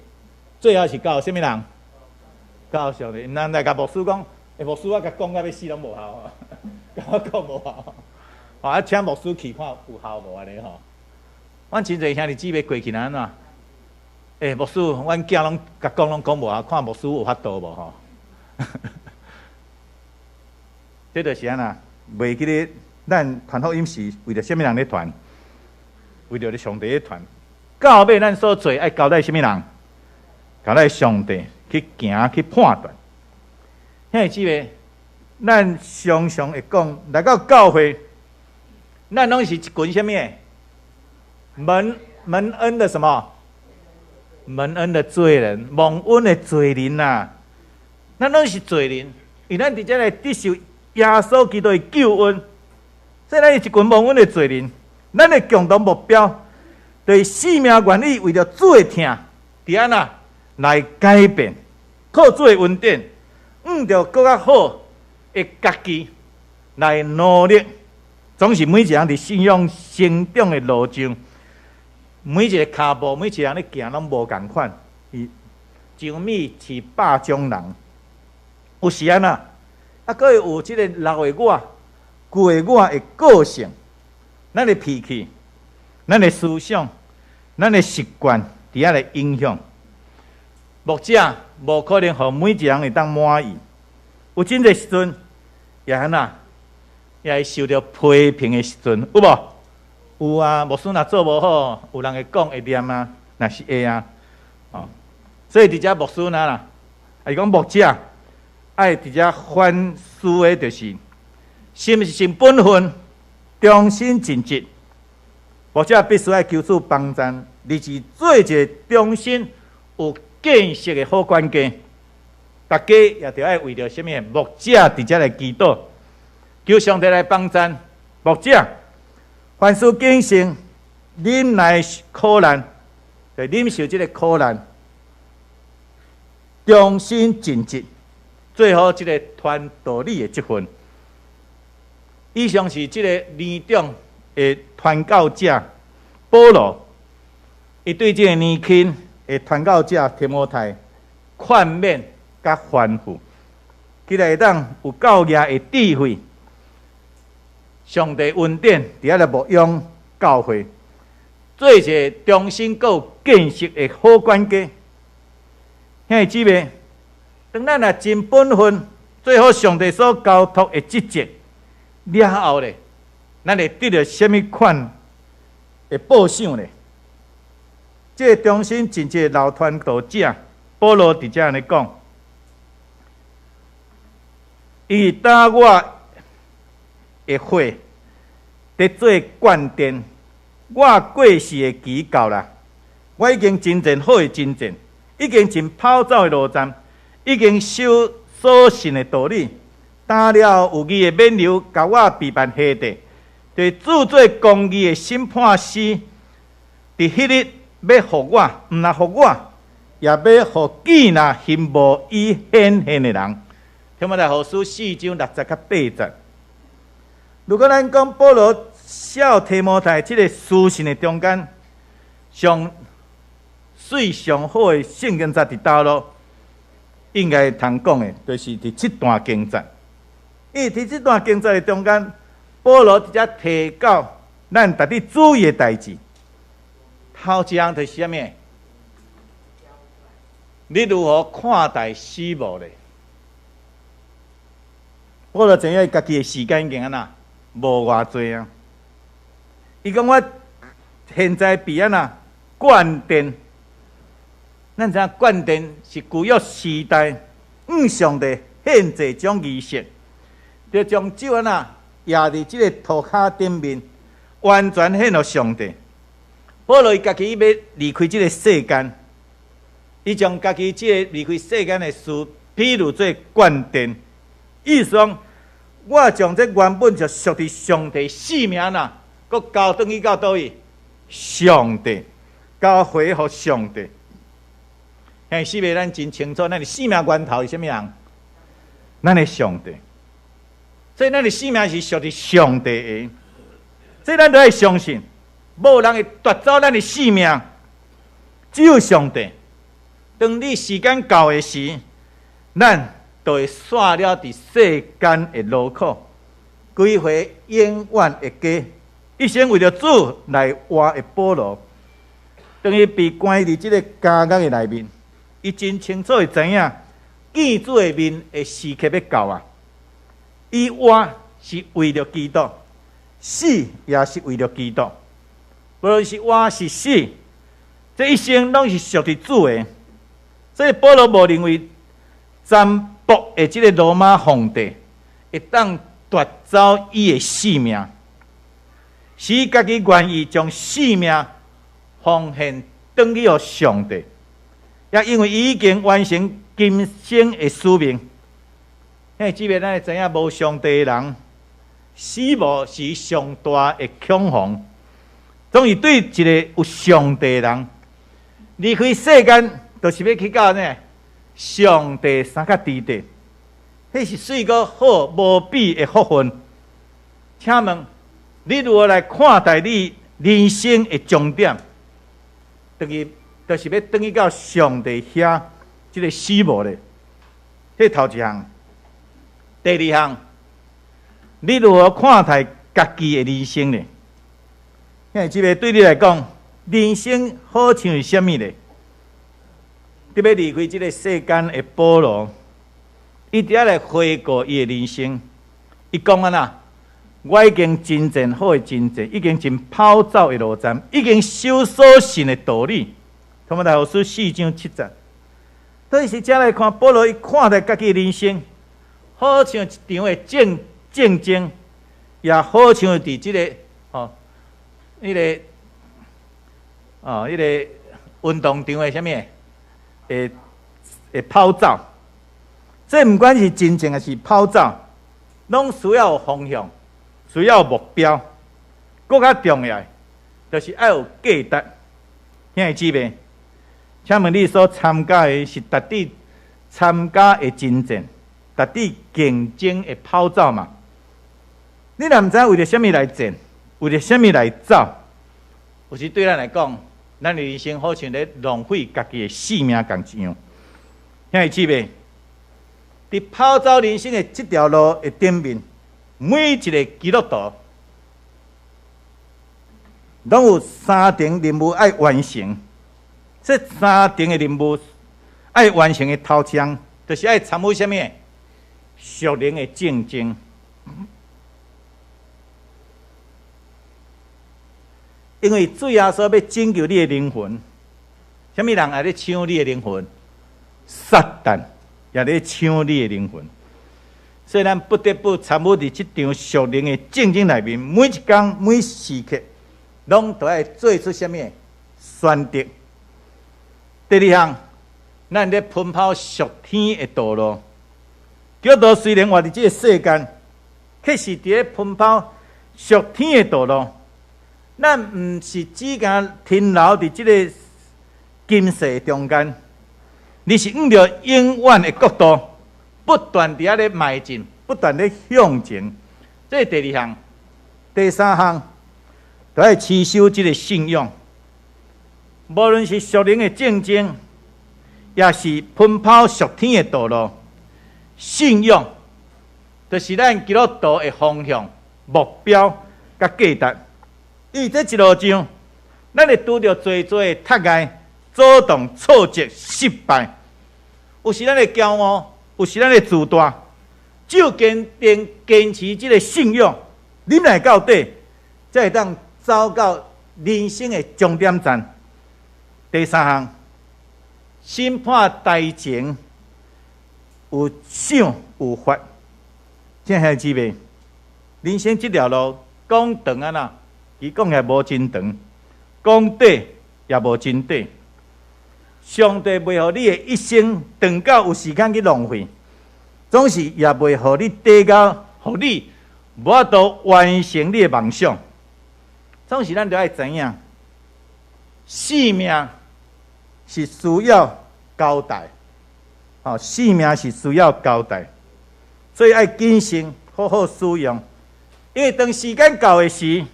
最後是交予啥物人？交予上帝。毋通來共牧師講，欸，牧師，我共講甲欲死攏無效，共我講無效。啊，請牧師去看有效無按呢吼？阮真濟兄弟姊妹過去按怎？欸，牧師，阮囝攏共講攏講無效，看牧師有法度無吼？這就是按怎？袂記得咱傳福音是為著啥物人咧傳？為著咧上帝咧傳。到尾咱所做愛交代啥物人？交代上帝去行去判斷。兄弟姊妹，咱常常會講，來到教會，咱攏是一群啥物？蒙蒙恩的什麼？蒙恩的罪人，蒙恩的罪人吶！咱攏是罪人，因為咱佇遮來得受耶穌基督的救恩，所以咱是一群蒙恩的罪人。咱的共同目標，就是性命願意為著主的疼，佇按怎來改變，靠主的恩典，向著閣較好的家己來努力。總是每一個人佇信仰成長的路上，每一个跤步，每一个人咧行攏無仝款。伊一米飼百種人，有時按怎，啊，閣會有這个老的我、舊的我的個性，咱的脾氣、咱的思想、咱的習慣，佇遐來影響。牧者無可能予每一個人會當滿意，有真濟時陣也按怎，也會受著批評的時陣，有無？有啊，牧師若做無好，有人會講會念啊，若是會啊，哦，所以佇遮牧師哪啦，還是講牧者愛佇遮反思的，就是是毋是盡本分、忠心盡職。牧者必須愛求主幫贊，立志做一个忠心、有見識的好管家。大家也著愛為著啥物牧者佇遮來祈禱，求上帝來幫贊牧者。凡事謹慎，忍耐苦難，就忍受這个苦難，忠心盡職，做好這个傳道理的職分。以上是這个年長的傳教者保羅，伊對這个年輕的傳教者提摩太勸勉佮吩咐，起來會當有夠額的智慧。上帝恩典佇遐來牧養教會，做一个忠心閣有見識的好管家。兄弟姊妹，當咱若盡本分，做好上帝所交託的職責了後咧，咱會得著啥物款的報賞咧？這个忠心盡職的老傳道者保羅佇遮按呢講，伊打我的火，佇做灌電，我過世的期到啦。我已經征戰好的征戰，已經盡跑走的路站，已經守所信的道理。擔了有義的冕旒，共我備辦下地，就是主做公義的審判師，佇彼日欲予我，毋但予我，也欲予見若欣慕伊顯現的人。提摩太後書四章六節佮八節。如果咱講保羅寫提摩太這个書信的中間，上媠上好的聖經節佇佗落，應該通講的，就是佇這段經節。因為佇這段經節的中間，保羅佇遮提到咱值得注意的代誌。頭一項就是啥物？你如何看待死亡咧？保羅知影伊家己的時間已經按怎？無偌濟啊！伊講我現在被按怎灌電，咱知影灌電是舊約時代向上帝獻祭種儀式，就將酒按怎壓佇這个塗跤頂面，完全獻予上帝。保羅伊家己欲離開這个世間，伊將家己這个離開世間的事，比喻做灌電，意思講。我將這原本就屬佇上帝性命啦，閣交轉去到佗位？上帝交回予上帝。兄姊妹，咱真清楚，咱的性命源頭是啥物人？咱的上帝。所以咱的性命是屬佇上帝的。所以咱都愛相信，無人會奪走咱的性命，只有上帝。當你時間到的時，咱就會煞了佇世間的勞苦，歸回永遠的家。一生為著主來活的保羅，當伊被關佇這个監獄的內面，伊真清楚會知影見主的面的時刻欲到啊！伊活是為著基督，死也是為著基督。無論是活是死，這一生攏是屬佇主的。所以保羅無認為殘暴的這个羅馬皇帝會當奪走伊的性命，是伊家己願意將性命奉獻轉去予上帝，也因為伊已經完成今生的使命。兄姊妹，咱會知影無上帝的人，死亡是上大的恐慌。總是對一个有上帝的人離開世間，就是欲去到呢上帝三角之地，彼是媠閣好無比的福分。請問你如何來看待你人生的終點？就是欲轉去到上帝遐，這个死無咧？這頭一項，第二項，你如何看待家己的人生呢？兄姊妹，對你來講，人生好像是啥物咧？特別離開這个世間的保羅，伊佇遐來回顧伊的人生。伊講按怎？我已經征戰好的征戰，已經盡跑走的路程，已經守所信的道理。提摩太後書四章七節。所以是這來看，保羅伊看待家己的人生，好像一場的戰爭，也好像佇這个吼，彼个運動場的啥物？會跑走。這毋管是征戰抑是跑走，攏需要有方向，需要有目標。閣較重要的，就是愛有價值。兄弟姊妹，請問你所參加的是值得參加的征戰，值得競爭的跑走嗎？你若毋知為著啥物來戰，為著啥物來走，有時對咱來講，咱的人生好像咧浪費家己的性命仝一樣。兄弟姊妹，佇跑走人生的這條路的頂面，每一个基督徒攏有三重任務愛完成。這三重的任務愛完成的頭項，就是愛參與啥物？屬靈的競爭。因為主耶穌欲拯救你的靈魂，啥物人愛咧搶你的靈魂？撒旦也咧搶你的靈魂。所以咱不得不參與佇這場屬靈的戰爭內面，每一工每時刻，攏都愛做出啥物選擇。第二項，咱咧奔跑屬天的道路。基督徒雖然活佇這个世間，卻是佇咧奔跑屬天的道路。咱毋是只敢停留佇這个今世中間，而是向著永遠的國度，不斷佇遐咧邁進，不斷咧向前。這是第二項。第三項，就愛持守這个信仰。無論是屬靈的戰爭，也是奔跑屬天的道路，信仰就是咱基督徒的方向、目標佮價值。伊這一路上，咱會拄著濟濟的窒礙、阻擋、挫折、失敗。有時咱會驕傲，有時咱會自大。只有堅定堅持這个信仰，忍耐到底，才會當走到人生的終點站。第三項，審判台前有賞有罰。親愛的姊妹，人生這條路講長按怎？伊講也無真長，講短也無真短。上帝袂予你的一生長到有時間去浪費，總是也袂予你短到予你無法度完成你的夢想。總是咱著愛知影，性命是需要交代，吼，性命是需要交代，所以愛謹慎，好好使用。因為當時間到的時，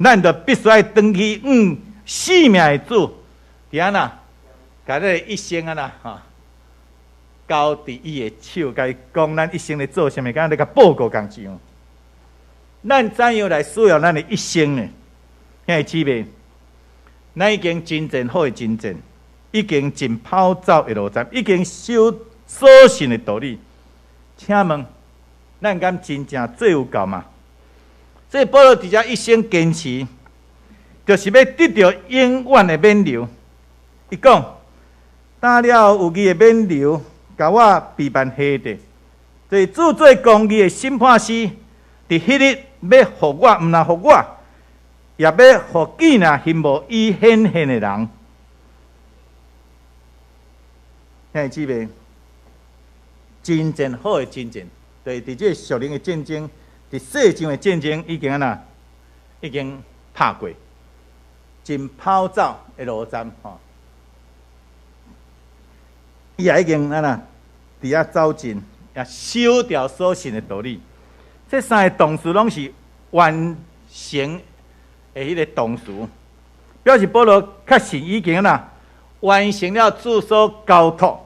咱就必須愛轉去向性命的主，佇按怎，共咱一生按怎吼，交佇伊的手，共伊講咱一生咧做啥物，敢若咧共報告仝樣。咱怎樣來使用咱的一生呢？兄弟姊妹，咱已經征戰好的征戰，已經盡跑走的路程，已經守所信的道理。請問，咱敢真正做有夠嗎？所以保羅佇遮一生堅持，就是欲得著永遠的勉勵。伊講，打了有義的勉勵，共我備辦下的，就是主做公義的審判師，佇彼日欲予我，毋但予我，也欲予見攮欣慕伊顯現的人。兄弟姊妹，真正好的征戰，就是佇這個屬靈的戰爭，佇世上的戰爭已經按怎，已經拍過，盡跑走的路程吼，伊也已經按怎，佇遐走進，也守牢所信的道理。這三個動詞攏是完成的彼個動詞，表示保羅確實已經按怎完成了主所交託、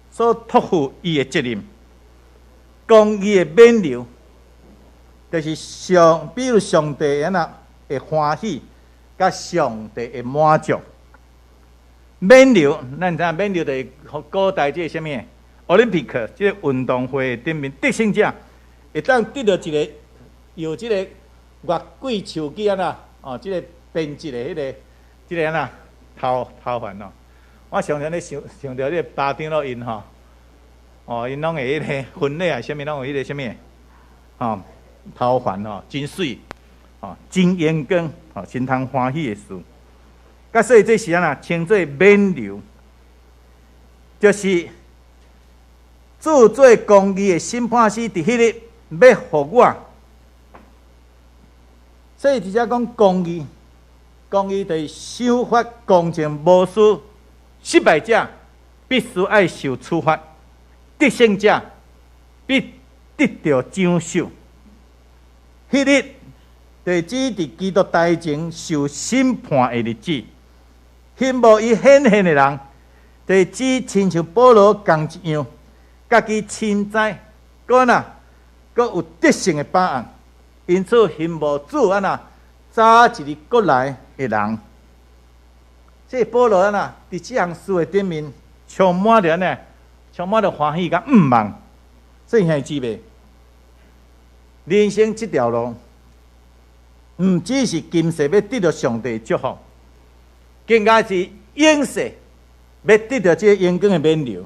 所託付伊的責任，公義的勉勵，就是上，比如上帝按怎會歡喜，佮上帝會滿足。勉勵，咱知影勉勵就是古代這個啥物？奧林匹克這個運動會頂面得勝者，會當得著一個用這個月桂樹枝按怎哦，這個編織的彼個，這個按怎頭頭環哦。我常常咧想想著這個巴長老𪜶吼，哦，𪜶攏會彼個婚禮啊，啥物攏有彼個啥物，吼，頭環吼，真媠，吼，真榮光，吼，真通歡喜的事。佮所以這是按怎稱做勉勵，就是主做公義的審判師，佇彼日欲予我。所以佇遮講公義，公義就是守法公正，無私。失敗者必須愛受處罰，得勝者必得著獎賞。彼日就是指佇基督台前受審判的日子。欣慕伊顯現的人，就是指親像保羅仝一樣，家己深知，閣按怎，閣有得勝的把握。因此，欣慕主按怎早一日過來的人。這保羅按怎，佇這項事的頂面，充滿著按呢，充滿著歡喜佮向望。所以兄弟姊妹，人生這條路，毋只是今世欲得著上帝祝福，更加是永世欲得著這個榮光的勉勵。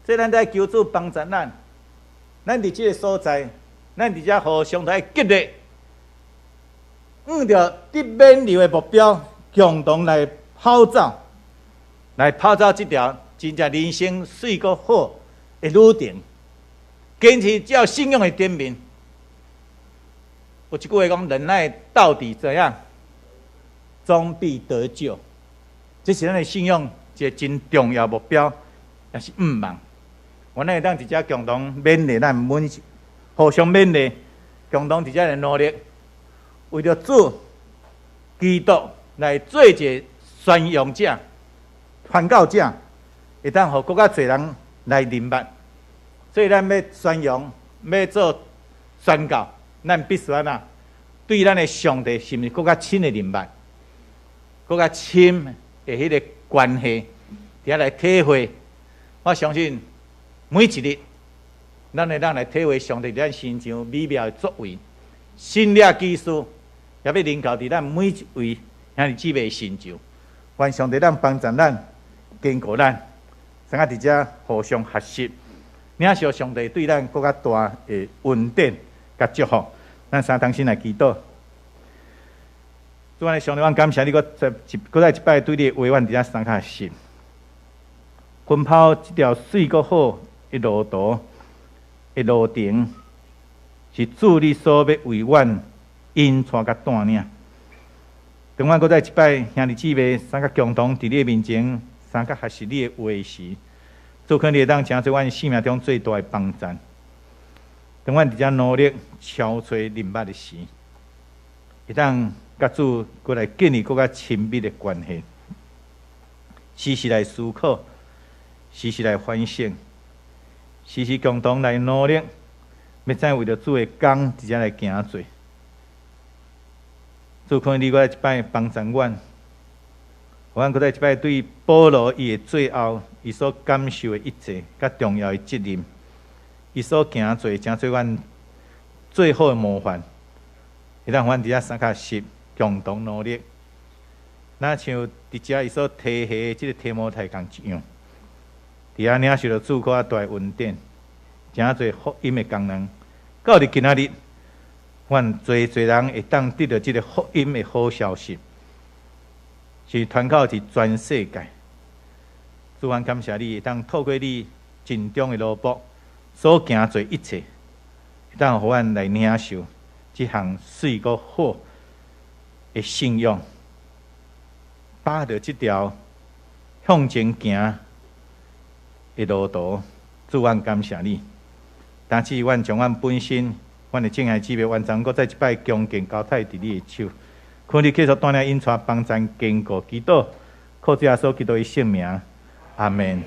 所以咱愛求主幫助咱，咱佇這個所在，咱佇遮互相來激勵，向著得勉勵的目標，共同來跑走，來跑走這條真正人生媠閣好的旅程，堅持照信仰的頂面。有一句話講：忍耐到底怎樣，終必得救。這是咱的信仰一個真重要目標，也是向望。願咱會當佇遮共同勉勵咱每互相勉勵，共同佇遮來努力，為著主基督來做一個宣揚者、傳教者，會當予閣較濟人來認捌。所以咱欲宣揚，欲做宣教，咱必須按怎對咱的上帝是毋是閣較深的認捌，閣較深的彼個關係，佇遐來體會。我相信每一日，咱會當來體會上帝佇咱身上美妙的作為，神蹟奇事也欲臨到佇咱每一位兄弟姊妹身上。願上帝咱幫助咱，堅固咱，通啊佇遮互相學習，領受上帝對咱閣較大的恩典佮祝福。咱三同心來祈禱。主啊，上帝，阮感謝你，閣再一閣再一擺對你的話，阮佇遮三較實。奔跑這條媠閣好的路途的路程，是主你所欲為阮引帶佮帶領。當阮閣再一擺兄弟姊妹三個共同佇你的面前，相佮學習你的話時，主懇你會當成做阮生命中最大的幫贊。當阮佇遮努力敲揣人脈的時，會當佮主閣來建立閣較親密的關係，時時來思考，時時來反省，時時共同來努力，欲怎為著主的工佇遮來行做。主懇你閣來一擺幫贊阮，予阮閣再一擺對保羅伊的最後，伊所感受的一切，佮重要的責任，伊所行做，成做阮最好的模範。會當予阮佇遮相佮學習，共同努力，若像佇遮伊所提携的這个提摩太仝一樣，佇遐領受著主閣較大的恩典，誠濟福音的功能。到佇今仔日，阮濟濟人會當得著這个福音的好消息，是傳到佇全世界。主，阮感謝你，會當透過你盡忠的奴僕所行做一切，會當予阮來領受這項媠閣好的信仰，把著這條向前行的路途。主，阮感謝你。但是，阮將阮本身、阮的親愛姊妹，完全閣再一擺恭敬交託佇你的手，懇你繼續帶領引帶幫贊堅固祈禱，靠主耶穌基督的聖名，阿們。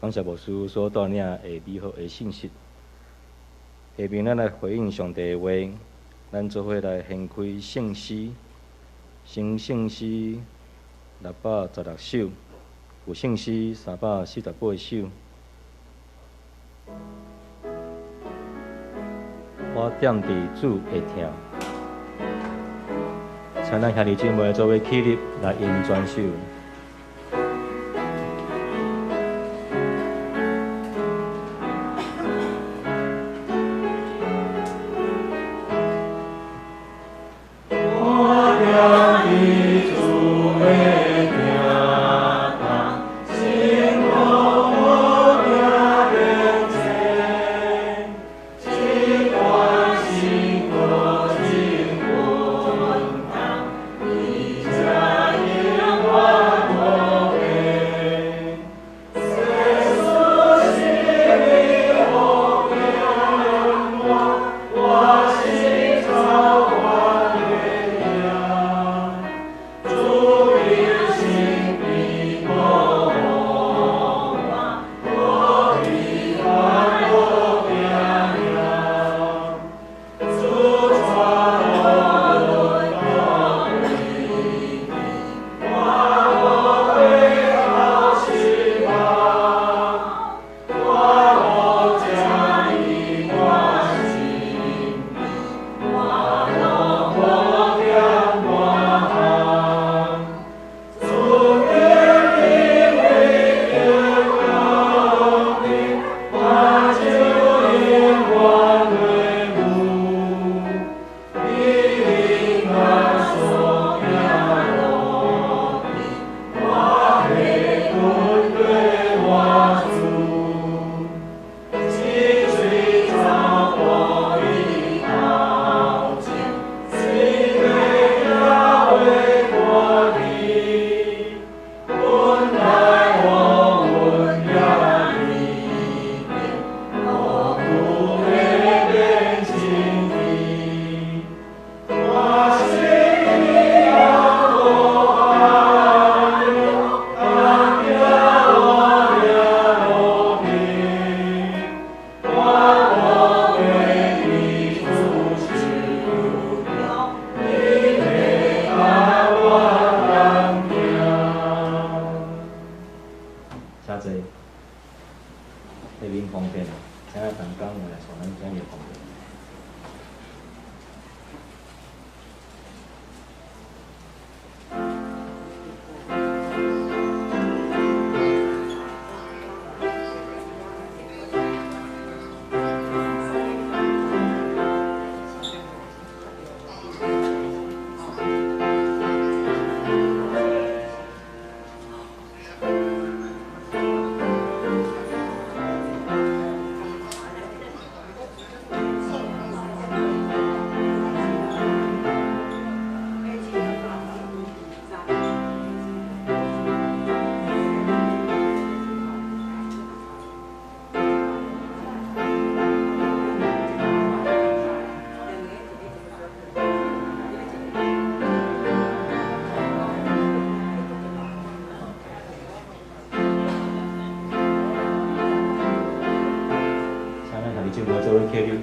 感謝牧師所帶領的美好的信息。下面咱來回應上帝的話，咱做伙來掀開聖詩，新聖詩616首，舊聖詩348首。我踮佇主的疼，請咱兄弟姊妹做伙起立來吟全首。做伙起立。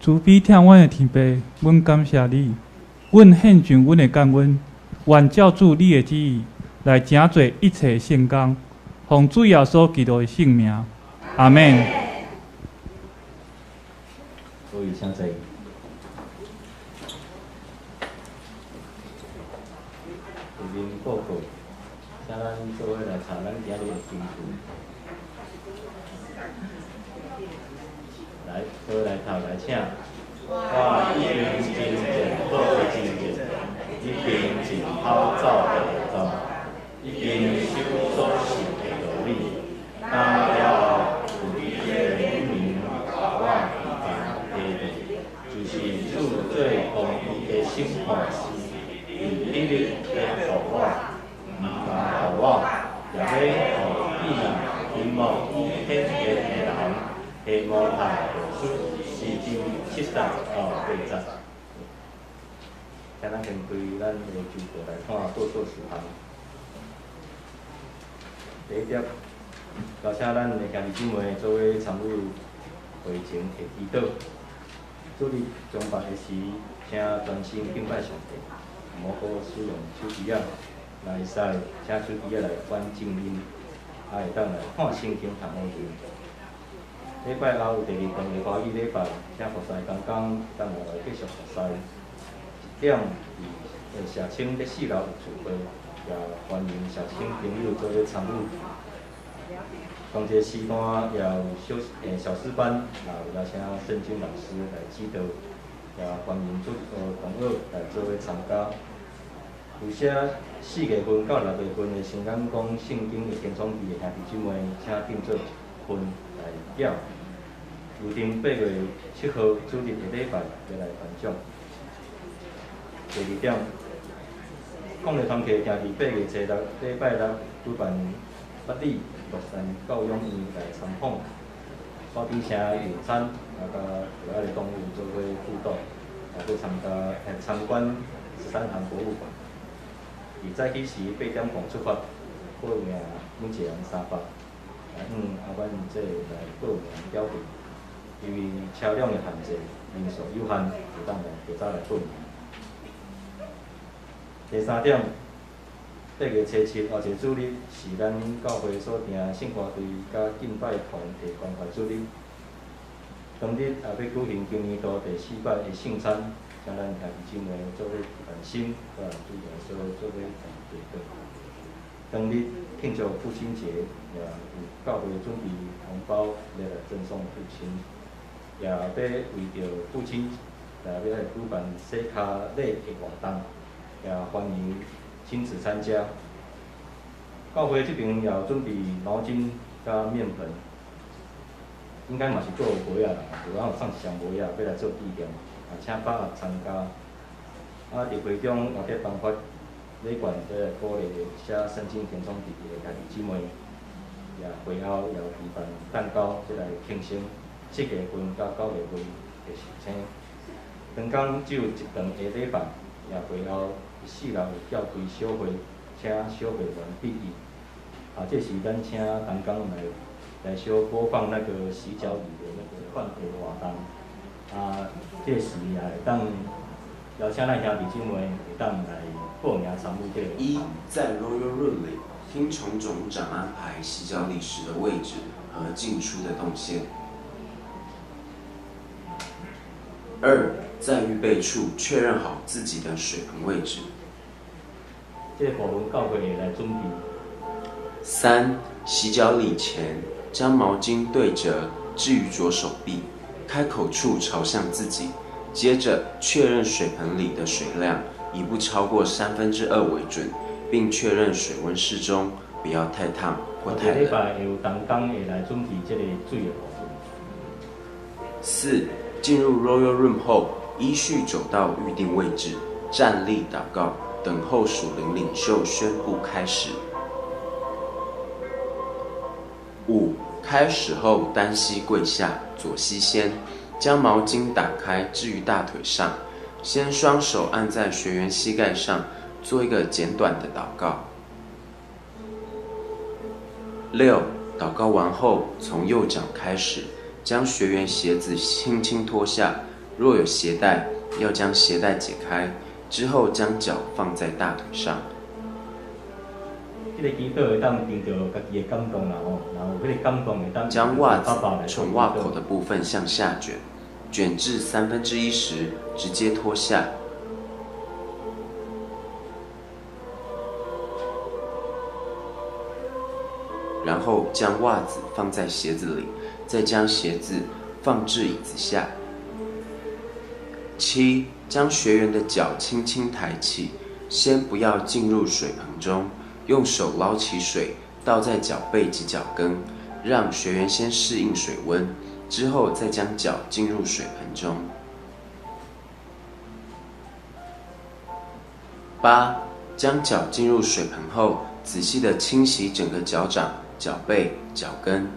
慈悲疼阮的天父，阮感謝你，阮獻上阮的感恩，願照主你的旨意來成就一切聖工，奉主耶穌基督的聖名，阿們。各位請坐。下面報告，請咱做伙來查咱今日的經句。來，做伙來讀來，請。我已經真濟好真濟，已經盡跑走的路，已經守所信的道理。今了後，有你的名予我預備的，就是主做公義的審判師，佇彼日欲予我，毋但予我，也欲予見彼幕已顯現的人。提摩太後書四章7節到8節。請咱先開咱的周報來看報告事項。第一點，邀請咱的兄弟姊妹做伙參與會前的祈禱。主日崇拜的時，請專心敬拜上帝，毋好使用手機仔。若會使，請手機仔來關靜音，也會當來看聖經讀五經。禮拜後有第二頓的華語禮拜，請服侍同工當來繼續服侍。1點佇社青佇4樓有聚會，也歡迎社青朋友做伙參與。同一個時段也有小詩班，也有邀請聖經老師來指導，也歡迎主同學來做伙參加。有寫4月份到6月份的新眼光聖經的輕鬆字的兄弟姊妹，請訂做一份來繳。預定8月7號主日的禮拜欲來頒獎。第二點，抗日團契定佇8月初6禮拜六舉辦八里樂山教養院來參訪，寶鼎城用餐，啊，佮可愛的動物做伙互動，也閣參加參觀13行博物館。佇早起時8點半出發，報名每一個人300，來向阿阮這來報名繳費。因為車輛的限制，人數有限，會當來提早來報名。第三點，8月初7後一個主日是咱教會所訂聖歌隊佮敬拜團的關懷主日。當日也欲舉行今年度第4擺的聖餐，請咱兄弟姊妹做伙關心，佮主耶穌做伙來祈禱。當日慶祝父親節，也有教會準備紅包欲來贈送父親，也欲為著父親來欲來舉辦洗跤禮的活動，也歡迎親子參加。教會這邊也有準備毛巾佮面盆，應該嘛是閣有杯仔啦，有人有送一箱杯仔欲來做紀念，也請爸仔參加。啊，佇會中也欲頒發禮券，欲來鼓勵寫聖經填充字的兄弟姊妹。也會後也有舉辦蛋糕，欲來慶生7月份佮9月份的壽星。當工只有一頓的禮拜，也會後4樓有召開小會，請小會員致意。啊，這時咱請同工來小播放那個洗腳禮的那個範圍活動。啊，這時也會當邀請咱兄弟姊妹會當來報名參與這個活動。一，在 Royal Room 裡，聽從總長安排洗腳禮時的位置和進出的動線。二，在預備處確認好自己的水盆位置。這個部分教會會來準備。三，洗腳禮前，將毛巾對折，置於左手臂，開口處朝向自己。接着確認水盆裡的水量，以不超過2/3為準，並確認水溫適中，不要太燙或太禮冷。拜會有同工會來準備這個水的部分。四、進入 Royal Room 後，依序走到預定位置，站立禱告，等候屬靈領袖宣布開始。五、開始後單膝跪下，左膝先，將毛巾打開置於大腿上，先雙手按在學員膝蓋上，做一個簡短的禱告。六、禱告完後，從右腳開始，將學員鞋子輕輕脫下，若有鞋帶，要將鞋帶解開，之後將腳放在大腿上。這個祈禱會當憑著家己的感動啦吼，然後彼個感動會當將襪爸爸來子從襪口的部分向下捲，捲至1/3時，直接脫下。然後將襪子放在鞋子裡，再將鞋子放置椅子下。七、將學員的腳輕輕抬起，先不要進入水盆中，用手撈起水倒在腳背及腳跟，讓學員先適應水溫，之後再將腳進入水盆中。八、將腳進入水盆後，仔細地清洗整個腳掌、腳背、腳跟。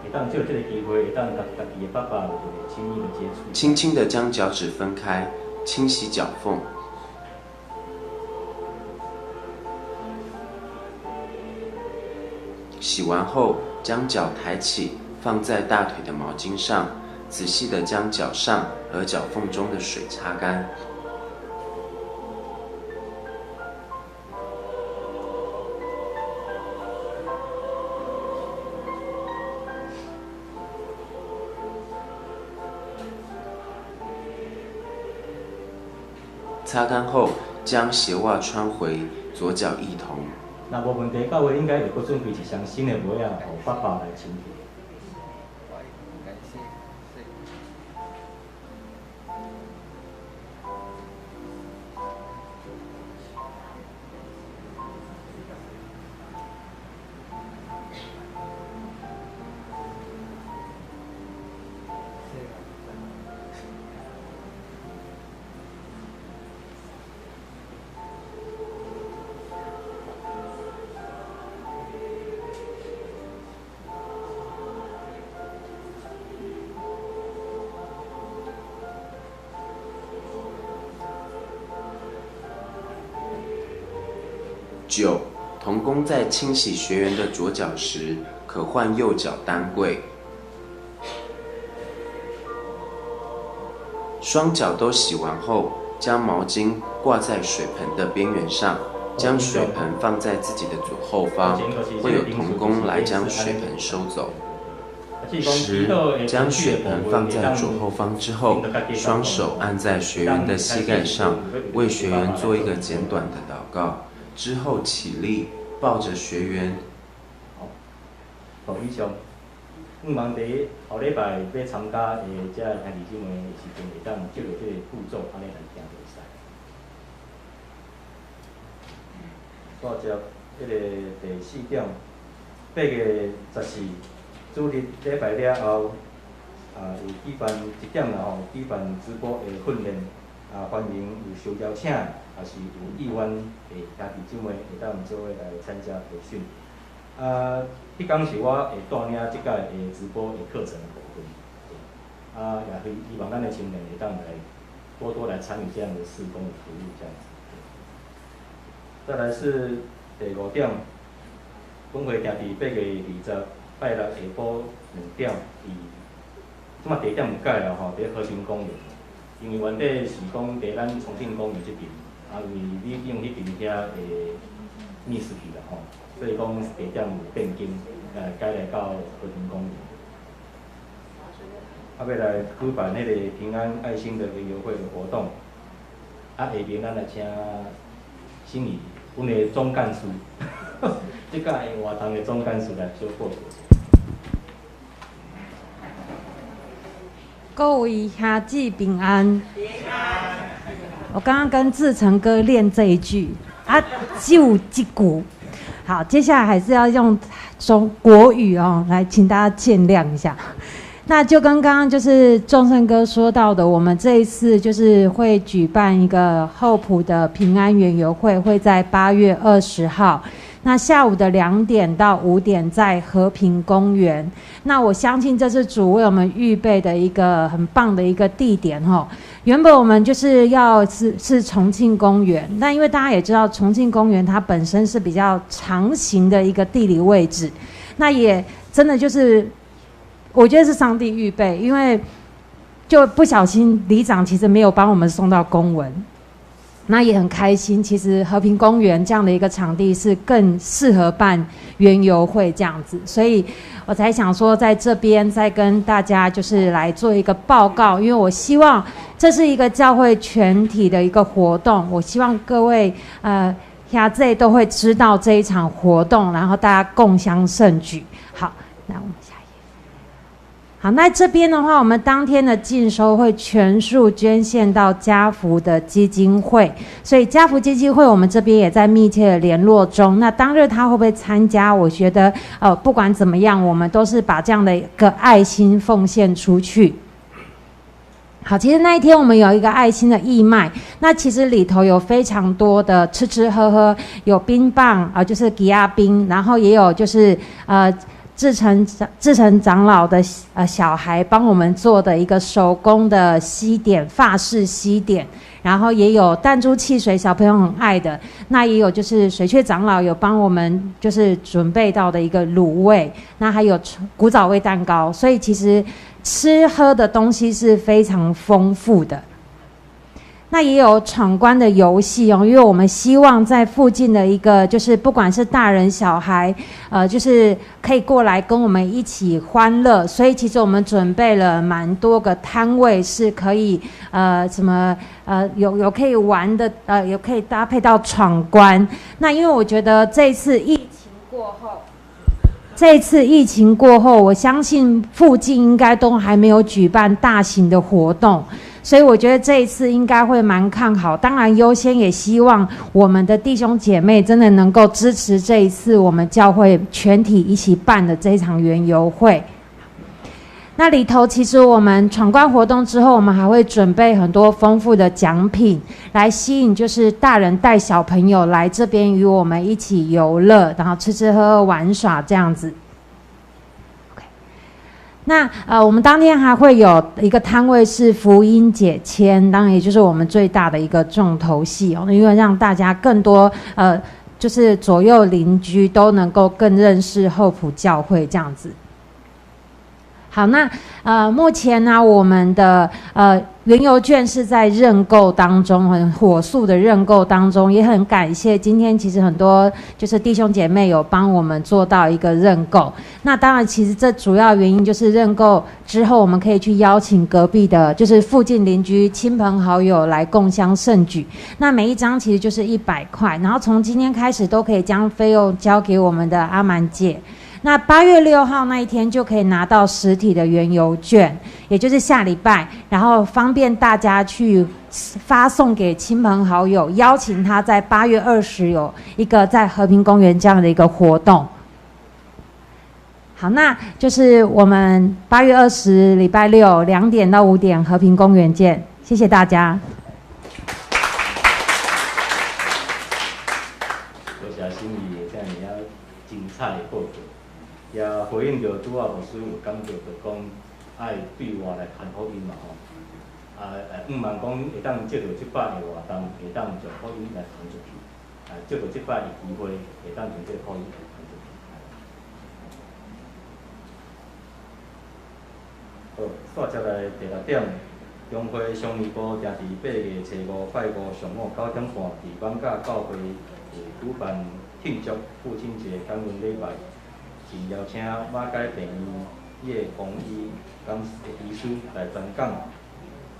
會當藉這個機會，會當佮家己的爸爸有一個親密的接觸。輕輕地將腳趾分開，清洗腳縫。洗完後，將腳抬起，放在大腿的毛巾上，仔細地將腳上和腳縫中的水擦乾。擦乾後，將鞋襪穿回，左腳一同。若無問題，教會應該會閣準備一雙新的襪仔，予爸爸來清潔。九、同工在清洗學員的左腳時，可換右腳單跪，雙腳都洗完後，將毛巾掛在水盆的邊緣上，將水盆放在自己的左後方，會有同工來將水盆收走。十、將水盆放在左後方之後，雙手按在學員的膝蓋上，為學員做一個簡短的禱告。之後起立，抱着學員。好，以上，希望佇後禮拜欲參加的遮兄弟姊妹的時陣，會當照著這個步驟按呢來行就會使。煞接彼個第四點，8月14主日禮拜了後，有舉辦一點啦吼，舉辦直播的訓練，歡迎有受邀請，也是有意願的兄弟姊妹會當做伙來參加培訓。彼工是我會帶領這屆的直播的課程的部分。也希望咱的青年會當來多多來參與這樣的事工的服務，這樣子。再來是第五點，本會定佇8月20拜六下晡2點，佇這馬地點有改啦吼，佇和平公園。因為原底是講佇咱重慶公園這邊，因為你用彼邊遐會 miss 去啦吼，所以講地點有變更，改來到和平公園。欲來舉辦彼個平安愛心的園遊會的活動。下面咱來請心怡阮的總幹事，這屆活動的總幹事來小報告。各位兄姊平安。我剛剛跟志成哥練這一句啊，就這句。好，接下來還是要用中國語哦，來請大家見諒一下。那就跟剛剛就是眾勝哥說到的，我們這一次就是會舉辦一個後埔的平安園遊會，會在8月20號，那下午的2點到5點在和平公園。那我相信這是主為我們預備的一個很棒的一個地點吼。原本我們就是要是重慶公園，但因為大家也知道重慶公園它本身是比較長形的一個地理位置，那也真的就是。我覺得是上帝預備，因為就不小心里長其實沒有幫我們送到公文，那也很開心。其實和平公園這樣的一個場地是更適合辦園遊會這樣子，所以我才想說在這邊再跟大家就是來做一個報告，因為我希望這是一個教會全體的一個活動，我希望各位兄弟都會知道這一場活動，然後大家共襄盛舉。好，那我們。好，那這邊的話，我們當天的進收會全數捐獻到家福的基金會，所以家福基金會我們這邊也在密切的聯絡中。那當日他會不會參加？我覺得，不管怎麼樣，我們都是把這樣的一個愛心奉獻出去。好，其實那一天我們有一個愛心的義賣，那其實裡頭有非常多的吃吃喝喝，有冰棒啊，就是枝仔冰，然後也有就是志成長老的小孩幫我們做的一個手工的西點，法式西點，然後也有彈珠汽水，小朋友很愛的。那也有就是水雀長老有幫我們就是準備到的一個滷味，那還有古早味蛋糕，所以其實吃喝的東西是非常豐富的。那也有闖關的遊戲哦，因為我們希望在附近的一個，就是不管是大人小孩，就是可以過來跟我們一起歡樂。所以其實我們準備了蠻多個攤位，是可以什麼有可以玩的，有可以搭配到闖關。那因為我覺得這次疫情過後。這次疫情過後，我相信附近應該都還沒有舉辦大型的活動，所以我覺得這一次應該會蠻看好。當然，優先也希望我們的弟兄姐妹真的能夠支持這一次我們教會全體一起辦的這場園遊會。那裡頭其實我們闖關活動之後，我們還會準備很多豐富的獎品，來吸引就是大人帶小朋友來這邊與我們一起遊樂，然後吃吃喝喝玩耍這樣子。OK，那我們當天還會有一個攤位是福音解籤，當然也就是我們最大的一個重頭戲哦，因為讓大家更多就是左右鄰居都能夠更認識後埔教會這樣子。好，那目前呢，我們的園遊券是在認購當中，很火速的認購當中，也很感謝今天其實很多就是弟兄姐妹有幫我們做到一個認購。那當然，其實這主要原因就是認購之後，我們可以去邀請隔壁的，就是附近鄰居、親朋好友來共襄盛舉。那每一張其實就是100塊，然後從今天開始都可以將費用交給我們的阿曼姐。那8月6號那一天就可以拿到實體的園遊券，也就是下禮拜，然後方便大家去發送給親朋好友，邀請他在8月20有一個在和平公園這樣的一個活動。好，那就是我們8月20禮拜六2點到5點和平公園見，謝謝大家。多謝心儀這麼精彩的報告。也回應著拄仔牧師有講著，就講愛對外來傳福音嘛吼。啊，向望講會當藉著這擺的活動，會當將福音來傳出去。啊，藉著這擺的機會，會當將這個福音來傳出去。好，煞接來第六點，中會商業部定佇8月初5拜五上午9點半，佇艋舺教會有舉辦慶祝父親節感恩禮拜。是邀請馬偕病院葉宏醫講醫師來專講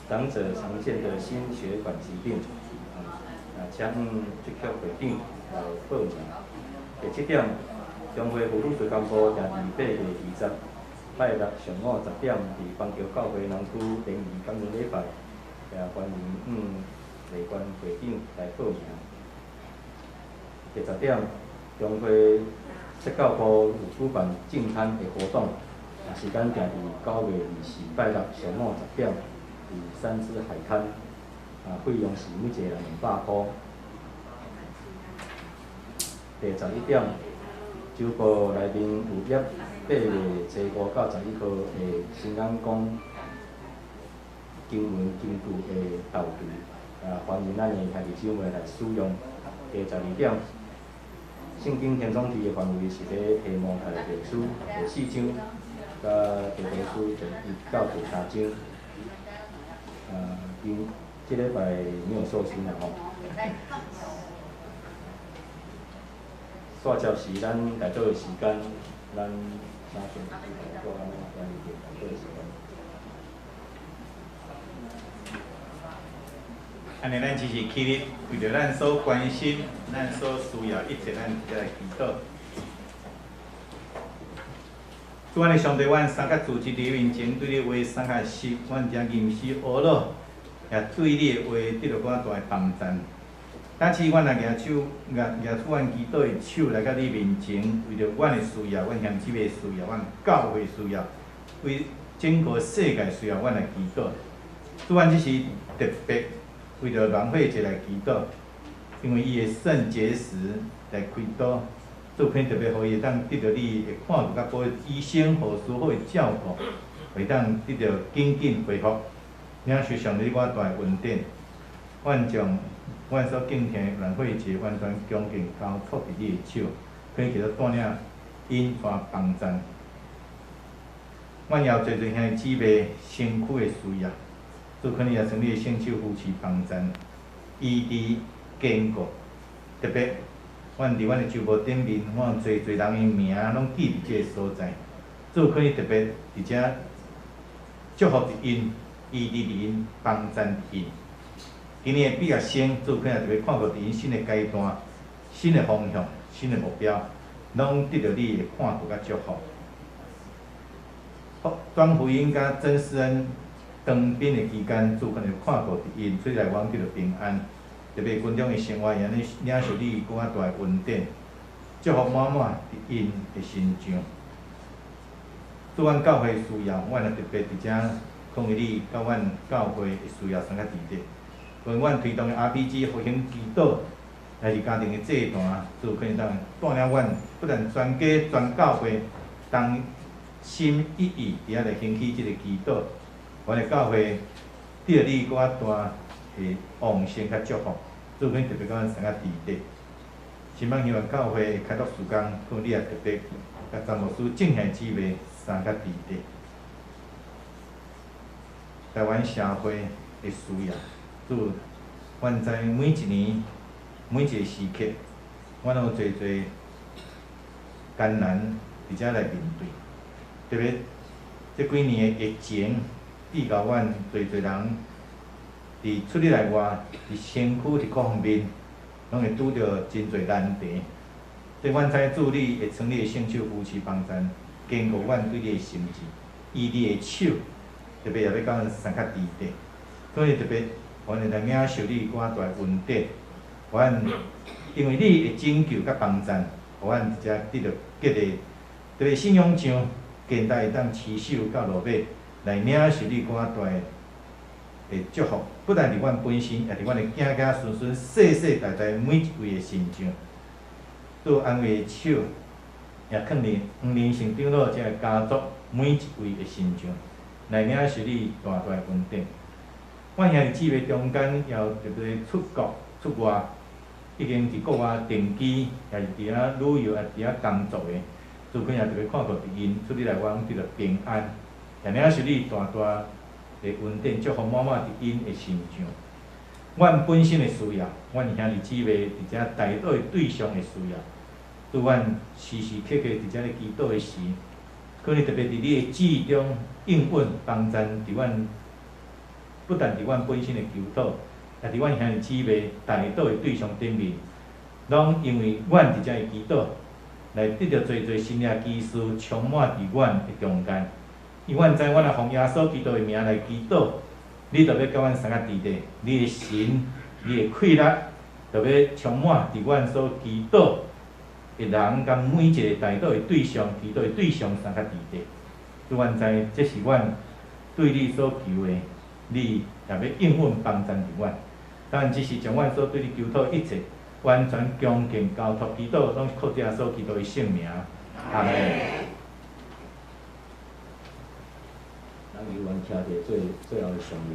長者常見的心血管疾病。請阮職協會長來報名。第七點，中會婦女事工部定佇8月20拜六上午10點，佇板橋教會南區聯誼感恩禮拜，也歡迎阮麗關會長來報名。第十點，中會説教部有舉辦淨灘的活動，時間定佇9月24拜六上午10點，佇三芝海灘，費用是每一个人200箍。第11點，周報內面有約8月初5到11號的新眼光經文金句的道具，歡迎咱的兄弟姊妹來使用。第12點，聖經填充題的範圍是佇提摩太後書第四章，佮提多書第一到第三章。因這禮拜沒有壽星啦吼。煞接是咱代禱的時間，咱請先代禱，咱來代禱的時間。按呢，咱只是起立，為著咱所關心、咱所需要一切，咱直接來祈禱。主，阮的上帝，阮三較自這佇你面前，對你的話三較實，阮誠認識懊惱，也對你的話得著較大的幫贊。假使阮若舉手，舉舉出阮祈禱的手來到你面前，為著阮的需要，阮兄姊妹的需要，阮教會需要，為整個世界需要，阮來祈禱。主，阮這是特別為著阮慧姐來祈禱，因為伊的腎結石來開刀，主肯特別予伊會當得著你的看顧，佮保醫生、護士好的照顧，會當得著緊緊恢復。領受上帝我大的恩典，阮將阮所敬虔的阮慧姐完全恭敬交託佇你的手，可以叫做帶領𪜶帶幫贊。阮也有濟濟兄弟姊妹身軀的需要，主可能也從你的聖手扶持幫贊，醫治堅固。特別，阮佇阮的周報頂面，阮有濟濟人的名攏記佇這个所在。主可能特別佇遮祝福佇𪜶，醫治佇𪜶，幫贊佇𪜶。今年的畢業生，主可能特別看顧佇𪜶新的階段、新的方向、新的目標，攏得著你的看顧佮祝福。轉福音佮曾思恩當兵的期間，主可能看顧佇𪜶，出來阮得著平安。特別軍中的生活，也安呢領受你閣較大的恩典，祝福滿滿佇𪜶的身上。主，阮教會需要，阮也特別佇遮抗議你，佮阮教會的需要相較佇咧。為阮推動的 RPG 復興祈禱，也是家庭的祭壇，主可能當帶領阮，不但全家全教會同心一意佇遐來興起這個祈禱，阮的教會得著你閣較大的旺盛佮祝福，主可能特別佮阮相較佇咧。希望希望教會開拓事工，可能你也特別佮詹牧師正兄姊妹相較佇咧。台灣社會的需要，主，阮知每一年、每一個時刻，阮攏有濟濟艱難佇遮來面對。特別這幾年的疫情，致到阮濟濟人佇出入內外、佇身軀、佇各方面，攏會拄著真濟難題。所以阮知主你會從你的聖手扶持幫贊，堅固阮對你的心志，依你的手，特別也欲共阮相較佇咧。所以特別，阮會來領受你閣較大的恩典，阮因為你的拯救佮幫贊，予阮佇遮得著激勵。特別信仰上，現代會當持守到落尾，來領受你閣較大的祝福，不但佇阮本身，也佇阮的囝囝孫孫世世代代每一位的身上。主安慰的手，也囥佇黃連勝長老這个家族每一位的身上，來領受你大大的恩典。阮兄弟姊妹中間，也有特別出國出外，已經佇國外定居，也是佇遐旅遊，也佇遐工作的，主可能也特別看顧佇𪜶出入來外，攏得著平安，也領受你大大的恩典，祝福滿滿佇𪜶的身上。阮本身的需要，阮兄弟姊妹佇遮代禱的對象的需要，主阮時時刻刻佇遮咧祈禱的時，可能特別佇你的旨意中應允幫贊佇阮，不但佇阮本身的求禱，也佇阮兄弟姊妹代禱的對象頂面，攏因為阮佇遮的祈禱，來得著濟濟神蹟奇事充滿佇阮的中間。因為阮知，阮若奉耶穌基督的名來祈禱，你就欲佮阮相佮佇咧，你的神，你的氣力，就欲充滿佇阮所祈禱的人，佮每一个代禱的對象、祈禱的對象相佮佇咧。主，阮知，這是阮對你所求的，你也欲應允幫贊佇阮。咱只是將阮所對你求討的一切，完全恭敬交託祈禱，攏是靠耶穌基督的聖名。阿們。咱猶原徛佇最最後的上榮。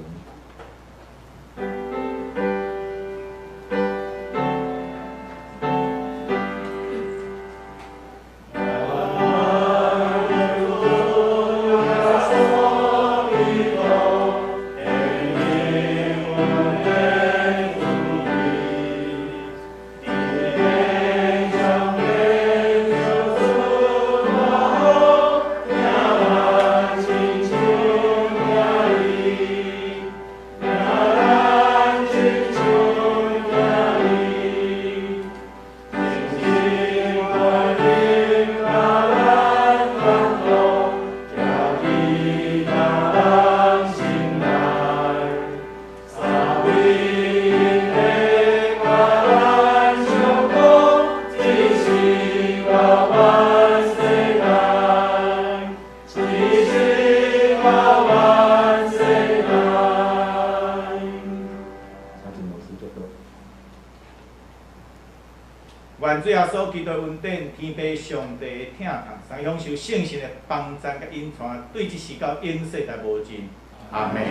願主耶穌基督恩典、天父上帝的疼痛，相享受聖神的幫贊佮引帶，對這時到永世代無盡。阿們。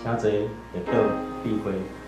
請坐，默禱，閉會。